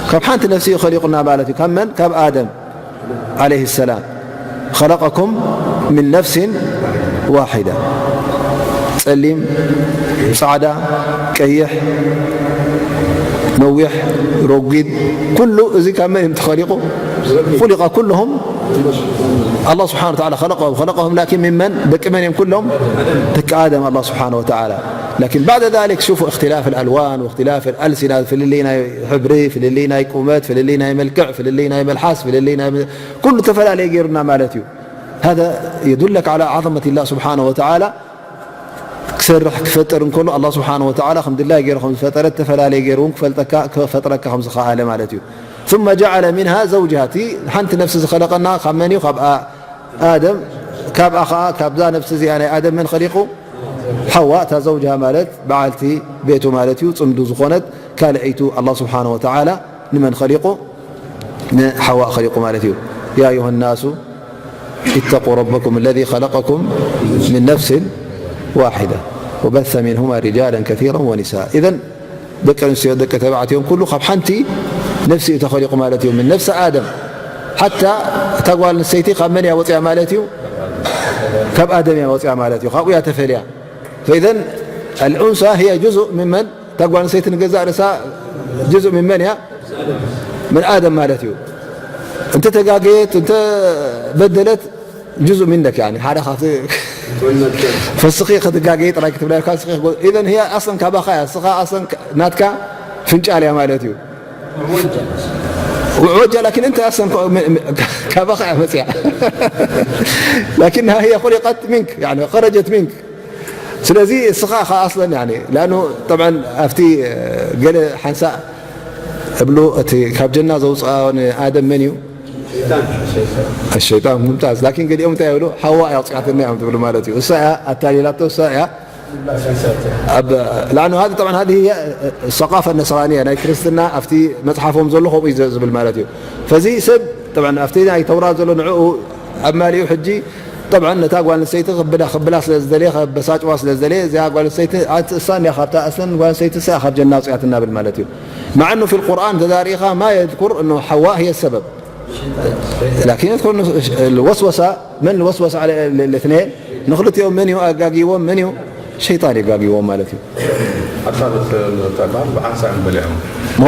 ካብ ሓንቲ ነፍሲ እዩ ኸሊቁና ማለት እዩ። ካብ መን? ካብ ኣደም ዓለይሂ ሰላም። خلقكم من نفس واحدة። ጸሊም፣ ጻዕዳ፣ ቀይሕ፣ ነዊሕ፣ ረጒድ፣ ኩሉ እዚ ካብ መን እዮም ተኸሊቁ? خلق كلهم الله سبحانه وتعالى خلقهم، خلقهم لكن من من؟ ደቂ መን እዮም ኩሎም? ደቂ ኣደም الله سبحانه وتعالى. لكن بعد ذلك شوفوا اختلاف الألوان واختلاف الألسنة፣ ፍልልይ ናይ ሕብሪ፣ ፍልልይ ናይ ቁመት፣ ፍልልይ ናይ መልክዕ፣ ፍልልይ ናይ መልሓስ፣ ፍልልይ ናይ ኩሉ ተፈላለየ ገይሩና ማለት እዩ። هذا يدلك على عظمة الله سبحانه وتعالى። ክሰርሕ ክፈጥር እንከሎ ኣላህ ስብሓነ ወተዓላ ከም ድላይ ገይሩ ከም ዝፈጠረ፣ ዝተፈላለየ ገይሩ እውን ክፈልጠካ፣ ክፈጥረካ ከም ዝኸኣለ ማለት እዩ። ثم جعل منها زوجها፣ እቲ ሓንቲ ነፍሲ ዝኸለቐና ካብ መን እዩ? ካብ ኣ-፣ ኣደም። ካብኣ ኸዓ፣ ካብዛ ነፍሲ እዚኣ ናይ ኣደም መን ኸሊቑ? ሓዋ፣ እታ ዘውጅሃ ማለት በዓልቲ ቤቱ ማለት እዩ፣ ጽምዱ ዝኾነት ካልኣይቱ ኣላህ ስብሓነ ወተዓላ ንመን ኸሊቑ? ንሓዋ ኸሊቑ ማለት እዩ። يا أيها الناس اتقوا ربكم الذي خلقكم من نفس واحدة وبث منهما رجالا كثيرا ونساء. إذن ደቂ ኣንስትዮ፣ ደቂ ተባዕትዮ ኩሉ ካብ ሓንቲ ነፍሲ እዩ ተኸሊቑ ማለት እዩ። من نفس آدم. ሓታ እታ ጓል ኣንስተይቲ ካብ መን እያ ወፂኣ ማለት እዩ? ካብ ኣደም እያ ወፂኣ ማለት እዩ። ካብኡ እያ ተፈልያ። فإذن الأنثى هي جزء من من؟ እታ ጓል ኣንስተይቲ ንገዛእ ርእሳ جزء من من እያ? من آدم ማለት እዩ። እንተ ተጋገየት፣ እንተ በደለት جزء منك، يعني ሓደ ካብቲ ፈስኺ ክትጋገይ ጥራይ ክትብላ ኢልካ፣ ንስኺ ክትጎ-፣ إذن هي أصلا ካባኻ እያ። ንስኻ أصلا ናትካ ፍንጫል እያ ማለት እዩ። وعوجة، لكن أنت أصلا ካባኻ እያ መፅያ. لكنها هي خلقت منك، يعني خرجت منك. ስለዚ እስኻ ኸዓ أصلا، يعني، لأنه طبعا ኣብቲ ገለ ሓንሳእ እብሉ እቲ ካብ ጀና ዘውፅኣ ንኣደም መን እዩ? الشيطان ممتاز. لكن ገሊኦም እንታይ ይብሉ? ሓዋ እያ ኣውፅኣትና እዮም ትብሉ ማለት እዩ። እሳ እያ ኣታሊላቶ፣ እሳ እያ ኣብ-፣ لأنه هذه طبعا هذه هي الثقافة النصرانية، ናይ ክርስትና ኣብቲ መፅሓፎም ዘሎ ከምኡ እዩ ዝ-፣ ዝብል ማለት እዩ። ፈዚ ሰብ طبعا ኣብቲ ናይ ተውራት ዘሎ ንዕኡ ኣማሊኡ ሕጂ طبعا ነታ ጓል ኣንስተይቲ ክብላ፣ ክብላ ስለ ዝደለየ፣ ከበሳጭዋ ስለ ዝደለየ፣ እዚኣ ጓል ኣንስተይቲ ኣንቲ እሳ እንዲያ ካብታ ኣስለን ጓል ኣንስተይቲ እሳ እያ ካብ ጀና ኣውፅኣትና ብል ማለት እዩ። مع أنه في القرآن ተዛሪኻ ما يذكر أنه حواء هي السبب. لكن يذكر أنه الوسوسة، من الوسوسة على ال-، الاثنين؟ ንኽልቲኦም መን እዩ ኣጋጊዎም? መን እዩ? ሸይጣን እዩ ኣጋጊዎም ማለት እዩ። ኣታ ብት-፣ ብዓንሳ እዮም በሊዖም።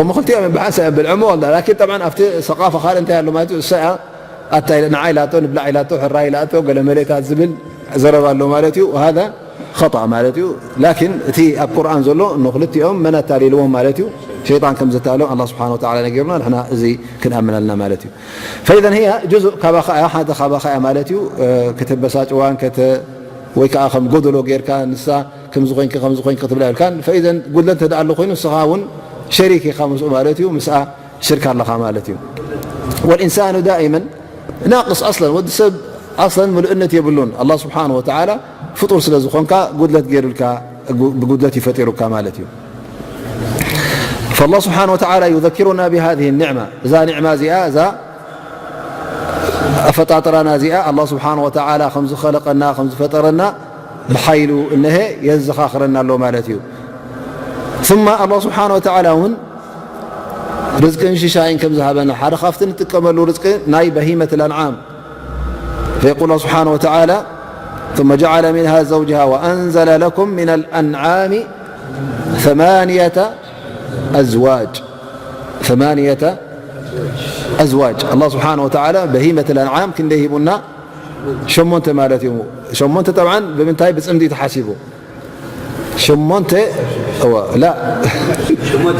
እሞ ክልቲኦም እዮም ብዓንሳ እዮም በሊዖምዎ። لكن طبعا ኣብቲ ሰቃፈ ካልእ እንታይ ኣሎ ማለት እዩ? እሳ እያ ኣታ ኢለ ንዓ ኢላቶ፣ ንብላዕ ኢላቶ፣ ሕራይ ኢላቶ፣ ገለ መለታት ዝብል ዘረባ ኣሎ ማለት እዩ። وهذا خطأ ማለት እዩ። لكن እቲ ኣብ ቁርኣን ዘሎ ንኽልቲኦም መን ኣታሊልዎም ማለት እዩ? ሸይጣን ከም ዘታለሎም ኣላህ ስብሓነ ወተዓላ ነጊሩና፣ ንሕና እዚ ክንኣምን ኣለና ማለት እዩ። فإذا هي جزء ካባኻ እያ፣ ሓደ ካባኻ እያ ማለት እዩ። እ፣ ከተበሳጭዋን ከተ-፣ ወይ ከዓ ከም ጎደሎ ጌርካ ንሳ ከምዚ ኮይንኪ፣ ከምዚ ኮይንኪ ክትብላ የብልካን። فإذا ጉድለት እንተ ደኣ ኣሎ ኮይኑ ንስኻ እውን ሸሪክ ኢኻ ምስኡ ማለት እዩ። ምስኣ ሽርክ ኣለኻ ማለት እዩ። والإنسان دائما ناقص أصلا። ወዲ ሰብ أصلا ምሉእነት የብሉን። ኣላህ ስብሓነ ወተዓላ ፍጡር ስለ ዝኾንካ ጉድለት ገይሩልካ፣ ብጉድለት እዩ ፈጢሩካ ማለት እዩ። فالله سبحانه وتعالى يذكرنا بهذه النعمة። እዛ ኒዕማ እዚኣ፣ እዛ ኣፈጣጥራና እዚኣ ኣላህ ስብሓነ ወተዓላ ከም ዝኸለቐና፣ ከም ዝፈጠረና ብሓይሉ እነሀ የዘኻኽረና ኣሎ ማለት እዩ። ثم ኣላህ ስብሓነ ወተዓላ እውን ርዝቅን ሽሻይን ከም ዝሃበና፣ ሓደ ካብቲ ንጥቀመሉ ርዝቂ ናይ በሂመት ኣልኣንዓም። فيقول الله سبحانه وتعالى: ثم جعل منها زوجها وأنزل لكم من الأنعام ثمانية أزواج. ثمانية أزواج. ኣላህ ስብሓነ ወተዓላ በሂመት ኣልኣንዓም ክንደይ ሂቡና? ሸሞንተ ማለት እዩ። ሸሞንተ ጠብዓን ብምንታይ? ብፅምዲ እዩ ተሓሲቡ። ሸሞንተ፣ እወ፣ ላ። ሸሞንተ፣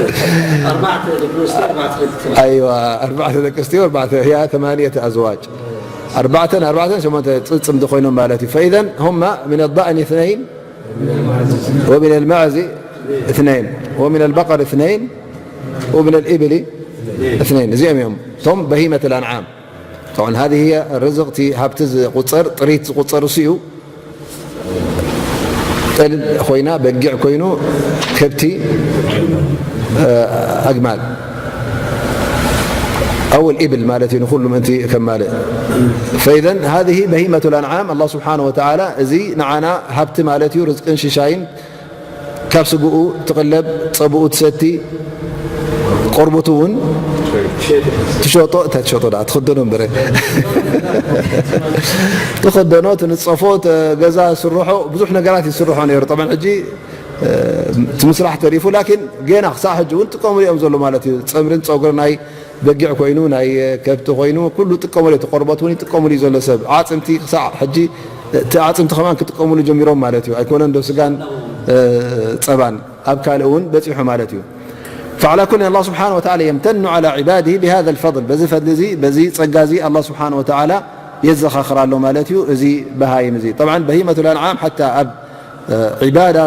ኣርባዕተ ደቂ ኣንስትዮ፣ ኣርባዕተ ደቂ ተባዕትዮ። ኣይዋ፣ ኣርባዕተ ደቂ ኣንስትዮ፣ ኣርባዕተ፣ ያ፣ ተማንየተ ኣዝዋጅ። ኣርባዕተን ኣርባዕተን ሸሞንተ ጽ-፣ ጽምዲ ኮይኖም ማለት እዩ። فإذا هم من الضأن اثنين ومن المعز اثنين ومن البقر اثنين ومن الإبل اثنين، እዚኦም እዮም እቶም በሂመት ኣልኣንዓም። طبعا هذه هي الرزق፣ እቲ ሃብቲ ዝቁጸር፣ ጥሪት ዝቁጸር እሱ እዩ። ጠል ኮይና፣ በጊዕ ኮይኑ፣ ከብቲ፣ ኣግማል፣ ኣው ኢብል ማለት እዩ፣ ንኹሉ ምእንቲ ከማልእ። فإذا هذه بهيمة الأنعام، ኣላህ ስብሓነሁ ወተዓላ እዚ ንዓና ሃብቲ ማለት እዩ፣ ርዝቅን ሽሻይን፣ ካብ ስግኡ ትቕለብ፣ ጸብኡ ትሰቲ፣ ቆርበቱ እውን ትሸጦ፣ እንታይ ትሸጦ ደኣ፣ ትኽደኖ እምበር። ትኽደኖ፣ ትንጸፎ፣ ተ-፣ ገዛ ትስርሖ፣ ብዙሕ ነገራት ይስርሖ ነይሩ። ጠብዓን ሕጂ፣ እ፣ እቲ ምስራሕ ተሪፉ፣ ላኪን ጌና ክሳዕ ሕጂ እውን ጥቀምሉ እዮም ዘሎ ማለት እዩ። ጸምርን ጸጉሪ ናይ በጊዕ ኮይኑ፣ ናይ ከብቲ ኮይኑ፣ ኩሉ ጥቀምሉ፣ እቲ ቆርበት እውን ይጥቀምሉ እዩ ዘሎ ሰብ። ዓጽምቲ ክሳዕ ሕጂ፣ እቲ ዓጽምቲ ከማን ክጥቀምሉ ጀሚሮም ማለት እዩ። ኣይኮነን ዶ ስጋን፣ እ፣ ጸባን ኣብ ካልእ እውን በጺሑ ማለት እዩ። فعلى كل، ኣላህ ስብሓነሁ ወተዓላ የምተኑ على عباده بهذا الفضل፣ በዚ ፈድሊ እዚ፣ በዚ ጸጋ እዚ ኣላህ ስብሓነሁ ወተዓላ የዘኻኽር ኣሎ ማለት እዩ። እዚ በሃይም እዚ፣ ጠብዓን በሂመቱል ኣንዓም ሓታ ኣብ ዒባዳ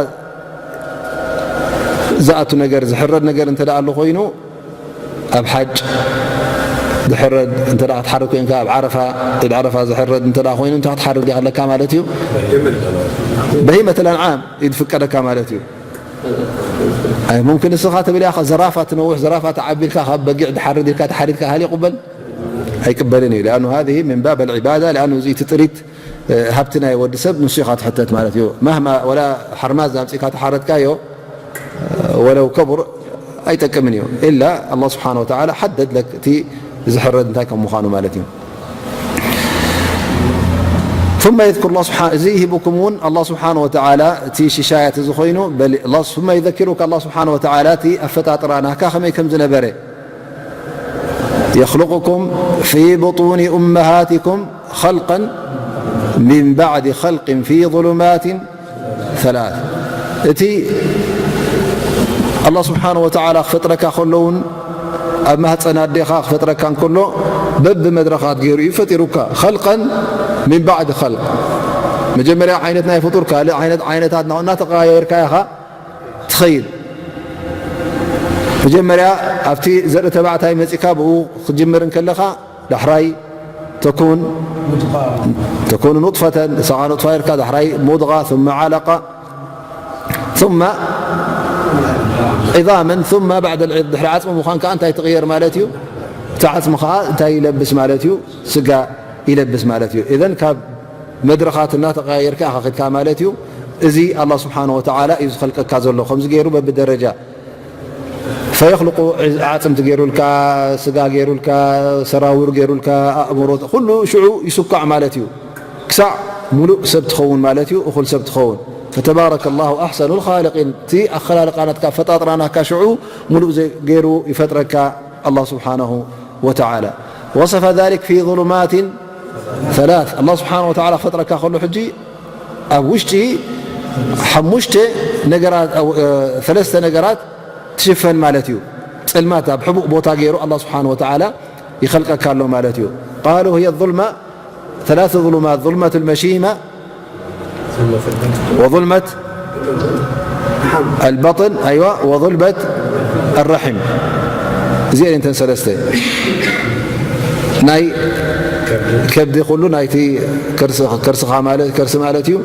ዝኣቱ ነገር፣ ዝሕረድ ነገር እንተ ደኣ ኣሎ ኮይኑ፣ ኣብ ሓጅ ዝሕረድ እንተ ደኣ ክትሓርድ ኮይንካ፣ ኣብ ዓረፋ፣ ዒድ ዓረፋ ዝሕረድ እንተ ደኣ ኮይኑ፣ እንታይ ክትሓርድ ኢኻ ኣለካ ማለት እዩ። በሂመት ኣልኣንዓም እዩ ዝፍቀደካ ማለት እዩ። ኣይ፣ ሙምኪን ንስኻ ትብል ኢኻ፣ ዘራፋ ትነውሕ፣ ዘራፋ ተዓቢልካ፣ ካብ በጊዕ ድሓርድ ኢልካ ተሓሪድካ፣ ሃል ይቕበል? ኣይቅበልን እዩ። لأنه هذه من باب العبادة، لأنه እዚ እቲ ጥሪት ሃብቲ ናይ ወዲ ሰብ ንሱ ኢኻ ትሕተት ማለት እዩ። ማህማ ወላ ሓርማዝ ኣምጺእካ ተሓረድካዮ፣ ወለው ከቡር፣ ኣይጠቅምን እዩ። ኢላ ኣላህ ስብሓነ ወተዓላ ሓደድ ለክ እቲ ዝሕረድ እንታይ ከም ምዃኑ ማለት እዩ። ثم يذكر الله سبحانه، እዚ ሂቡኩም እውን ኣላህ ስብሓነ ወተዓላ እቲ ሽሻያት እዚ ኮይኑ፣ በል-፣ ኣላህ ثم يذكرك الله سبحانه وتعالى እቲ ኣፈጣጥራ ናካ ከመይ ከም ዝነበረ። يخلقكم في بطون أمهاتكم خلقا من بعد خلق في ظلمات ثلاث። እቲ ኣላህ ስብሓነ ወተዓላ ክፈጥረካ ከሎ እውን፣ ኣብ ማህፀን ኣዴኻ ክፈጥረካ እንከሎ፣ በብመድረኻት ገይሩ እዩ ፈጢሩካ። خلقا من بعد خلق، መጀመርያ ዓይነት ናይ ፍጡር፣ ካልእ ዓይነት፣ ዓይነታት እናተቐያየርካ ኢኻ ትኸይድ። መጀመርያ ኣብቲ ዘርኢ ተባዕታይ መጺእካ ብኡ ክትጅምር እንከለኻ፣ ዳሕራይ ተኩን፣ ተኩኑ ኑጥፈተን፣ ንስኻ ኑጥፋ ኢልካ፣ ዳሕራይ ሙድጋ፣ ثم ዓለቃ፣ ثم ዒዛመን፣ ثم بعد العظ-، ድሕሪ ዓጽሚ ምዃን ከኣ እንታይ ትቕየር ማለት እዩ? እቲ ዓጽሚ ከኣ እንታይ ይለብስ ማለት እዩ? ስጋ ይለብስ ማለት እዩ። እዘን ካብ መድረኻት እናተቐያየርካ ኢኻ ከድካ ማለት እዩ። እዚ ኣላህ ስብሓነ ወተዓላ እዩ ዝኸልቀካ ዘሎ፣ ከምዚ ገይሩ በብደረጃ። ፈየኽልቁ ዓጽምቲ ገይሩልካ፣ ስጋ ገይሩልካ፣ ሰራውር ገይሩልካ፣ ኣእምሮ፣ ኩሉ ሽዑ ይስኳዕ ማለት እዩ። ክሳዕ ሙሉእ ሰብ ትኸውን ማለት እዩ፣ እኹል ሰብ ትኸውን። ፈተባረከ ላሁ ኣሕሰኑል ኻሊቂን። እቲ ኣኸላልቃ ናትካ፣ ኣፈጣጥራ ናትካ ሽዑ ሙሉእ ዘ-፣ ገይሩ ይፈጥረካ ኣላህ ስብሓነሁ ወተዓላ። ወሰፈ ዛሊክ ፊ ዙሉማትን ሰላስ። ኣላህ ስብሓነሁ ወተዓላ ክፈጥረካ ከሎ ሕጂ ኣብ ውሽጢ ሓሙሽተ ነገራት፣ ኣብ፣ እ፣ ሰለስተ ነገራት ትሽፈን ማለት እዩ። ጸልማት ኣብ ሕቡእ ቦታ ገይሩ ኣላህ ስብሓነሁ ወተዓላ ይኸልቀካ ኣሎ ማለት እዩ። ቃሉ ህየ ዙልማ፣ ሰላስ ዙሉማት፣ ዙልመት ልመሺማ፣ ወظልመት ኣልበጥን፣ ኣይዋ፣ ወظልመት ኣራሒም። እዚአን እተን ሰለስተ ናይ ከብዲ፣ ኩሉ ናይቲ ከርስ-፣ ከርስኻ ማለት፣ ከርሲ ማለት እዩ።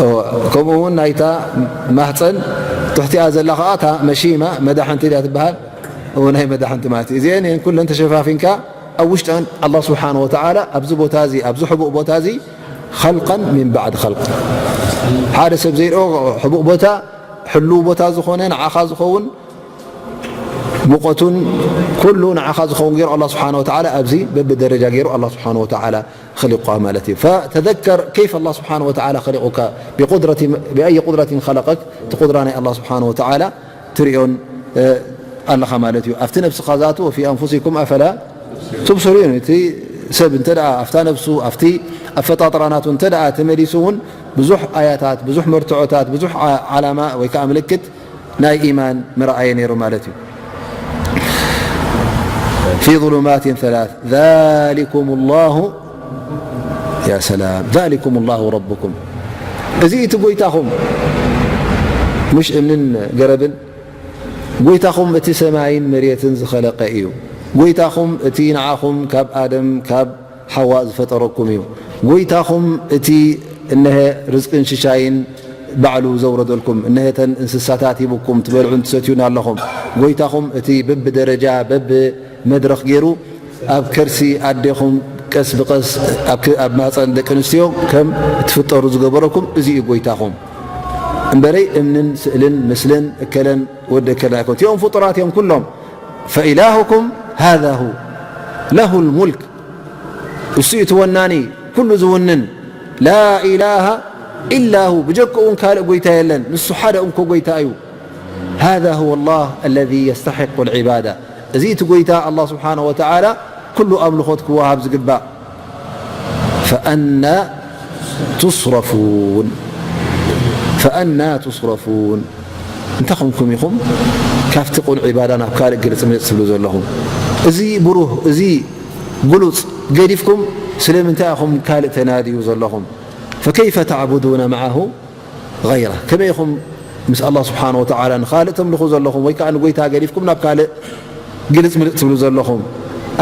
እወ፣ ከምኡ እውን ናይታ ማህፀን ትሕቲኣ ዘላ ከዓ እታ መሺማ፣ መዳሕንቲ እያ ትበሃል። እወ፣ ናይ መዳሕንቲ ማለት እዩ። እዚአን እየን ኩለን ተሸፋፊንካ ኣብ ውሽጠን ኣላህ ስብሓነ ወተዓላ ኣብዚ ቦታ እዚ፣ ኣብዚ ሕቡእ ቦታ እዚ ኸልቀን ሚን ባዕድ ኸልቅ። ሓደ ሰብ ዘይርኦ ሕቡእ ቦታ፣ ሕሉው ቦታ ዝኾነ፣ ንዓኻ ዝኸውን፣ ሙቐቱን ኩሉ ንዓኻ ዝኸውን ገይሩ ኣላህ ስብሓነ ወተዓላ ኣብዚ በብደረጃ ገይሩ ኣላህ ስብሓነ ወተዓላ ኸሊቑካ ማለት እዩ። ፈተዘከር ከይፈ ኣላህ ስብሓነ ወተዓላ ኸሊቑካ፣ ቢቁድረቲ፣ ቢኣይ ቁድረቲን ኸለቀክ፣ እቲ ቁድራ ናይ ኣላህ ስብሓነ ወተዓላ ትርእዮን፣ እ፣ ኣለኻ ማለት እዩ። ኣብቲ ነብስኻ ዛቱ፣ ወፊ ኣንፉሲኩም ኣፈላ ቱብስሩን። እቲ ሰብ እንተ ደኣ ኣብታ ነብሱ፣ ኣብቲ ኣፈጣጥራ ናቱ እንተ ደኣ ተመሊሱ እውን ብዙሕ ኣያታት፣ ብዙሕ መርትዖታት፣ ብዙሕ ዓ-፣ ዓላማ ወይ ከዓ ምልክት ናይ ኢማን ምርኣየ ነይሩ ማለት እዩ። ፊ ظሉማትን ሰላስ ዛሊኩም ላሁ يا سلام، ذلكم الله ربكم، እዚ እቲ ጎይታኹም፣ مش እምንን ገረብን፣ ጎይታኹም እቲ ሰማይን መሬትን ዝኸለቀ እዩ። ጎይታኹም እቲ ንዓኹም ካብ ኣደም ካብ ሓዋ ዝፈጠረኩም እዩ። ጎይታኹም እቲ እነሀ ርዝቅን ሽሻይን ባዕሉ ዘውረደልኩም፣ እነሀተን እንስሳታት ሂቡኩም ትበልዑን ትሰትዩን ኣለኹም። ጎይታኹም እቲ በብደረጃ በብመድረኽ ገይሩ ኣብ ከርሲ ኣዴኹም ቀስ ብቐስ ኣብ ክ-፣ ኣብ ማህፀን ደቂ ኣንስትዮ ከም እትፍጠሩ ዝገበረኩም እዚ እዩ ጎይታኹም። እምበረይ እምንን ስእልን ምስልን እከለን ወዲ እከለን ኣይኮን። እቲኦም ፍጡራት እዮም ኩሎም። فإلهكم هذا هو له الملك، እሱ እዩ እቲ ወናኒ፣ ኩሉ ዝውንን። لا إله إلا هو، ብጀክኡ እውን ካልእ ጎይታ የለን፣ ንሱ ሓደ እንኮ ጎይታ እዩ። هذا هو الله الذي يستحق العبادة، እዚ እቲ ጎይታ ኣላህ ስብሓነሁ ወተዓላ ኩሉ ኣምልኾት ክወሃብ ዝግባእ። فأنى تصرفون، فأنى تصرفون، እንታይ ኾንኩም ኢኹም ካብቲ ቁኑዕ ዒባዳ ናብ ካልእ ግልጽ ምልጽ ትብሉ ዘለኹም? እዚ ብሩህ፣ እዚ ግሉጽ ገዲፍኩም ስለምንታይ ኢኹም ካልእ ተናድዩ ዘለኹም? فكيف تعبدون معه غيره، ከመይ ኢኹም ምስ ኣላህ ስብሓነ ወተዓላ ንኻልእ ተምልኹ ዘለኹም ወይ ከዓ ንጎይታ ገዲፍኩም ናብ ካልእ ግልጽ ምልጽ ትብሉ ዘለኹም?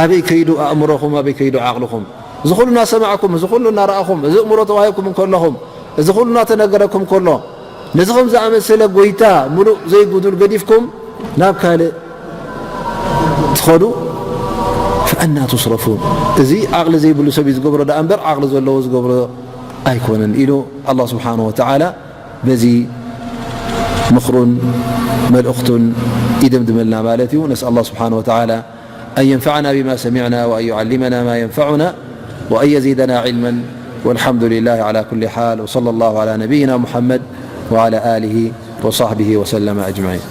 ኣበይ ከይዱ ኣእምሮኹም? ኣበይ ከይዱ ዓቕልኹም? እዚ ኩሉ እናሰማዕኩም፣ እዚ ኩሉ እናረኣኹም፣ እዚ እእምሮ ተዋሂብኩም እንከለኹም፣ እዚ ኩሉ እናተነገረኩም ከሎ፣ ነዚ ከም ዝኣመሰለ ጎይታ ምሉእ ዘይጉዱል ገዲፍኩም ናብ ካልእ ትኸዱ? فأنى تصرفون، እዚ ዓቕሊ ዘይብሉ ሰብ እዩ ዝገብሮ ደኣ እምበር ዓቕሊ ዘለዎ ዝገብሮ ኣይኮነን ኢሉ ኣላህ ስብሓነ ወተዓላ በዚ ምኽሩን መልእኽቱን ይደምድመልና ማለት እዩ። ነስኣል ኣላህ ስብሓነ ወተዓላ أن ينفعنا بما سمعنا وأن يعلمنا ما ينفعنا وأن يزيدنا علما، والحمد لله على كل حال، وصلى الله على نبينا محمد وعلى آله وصحبه وسلم أجمعين.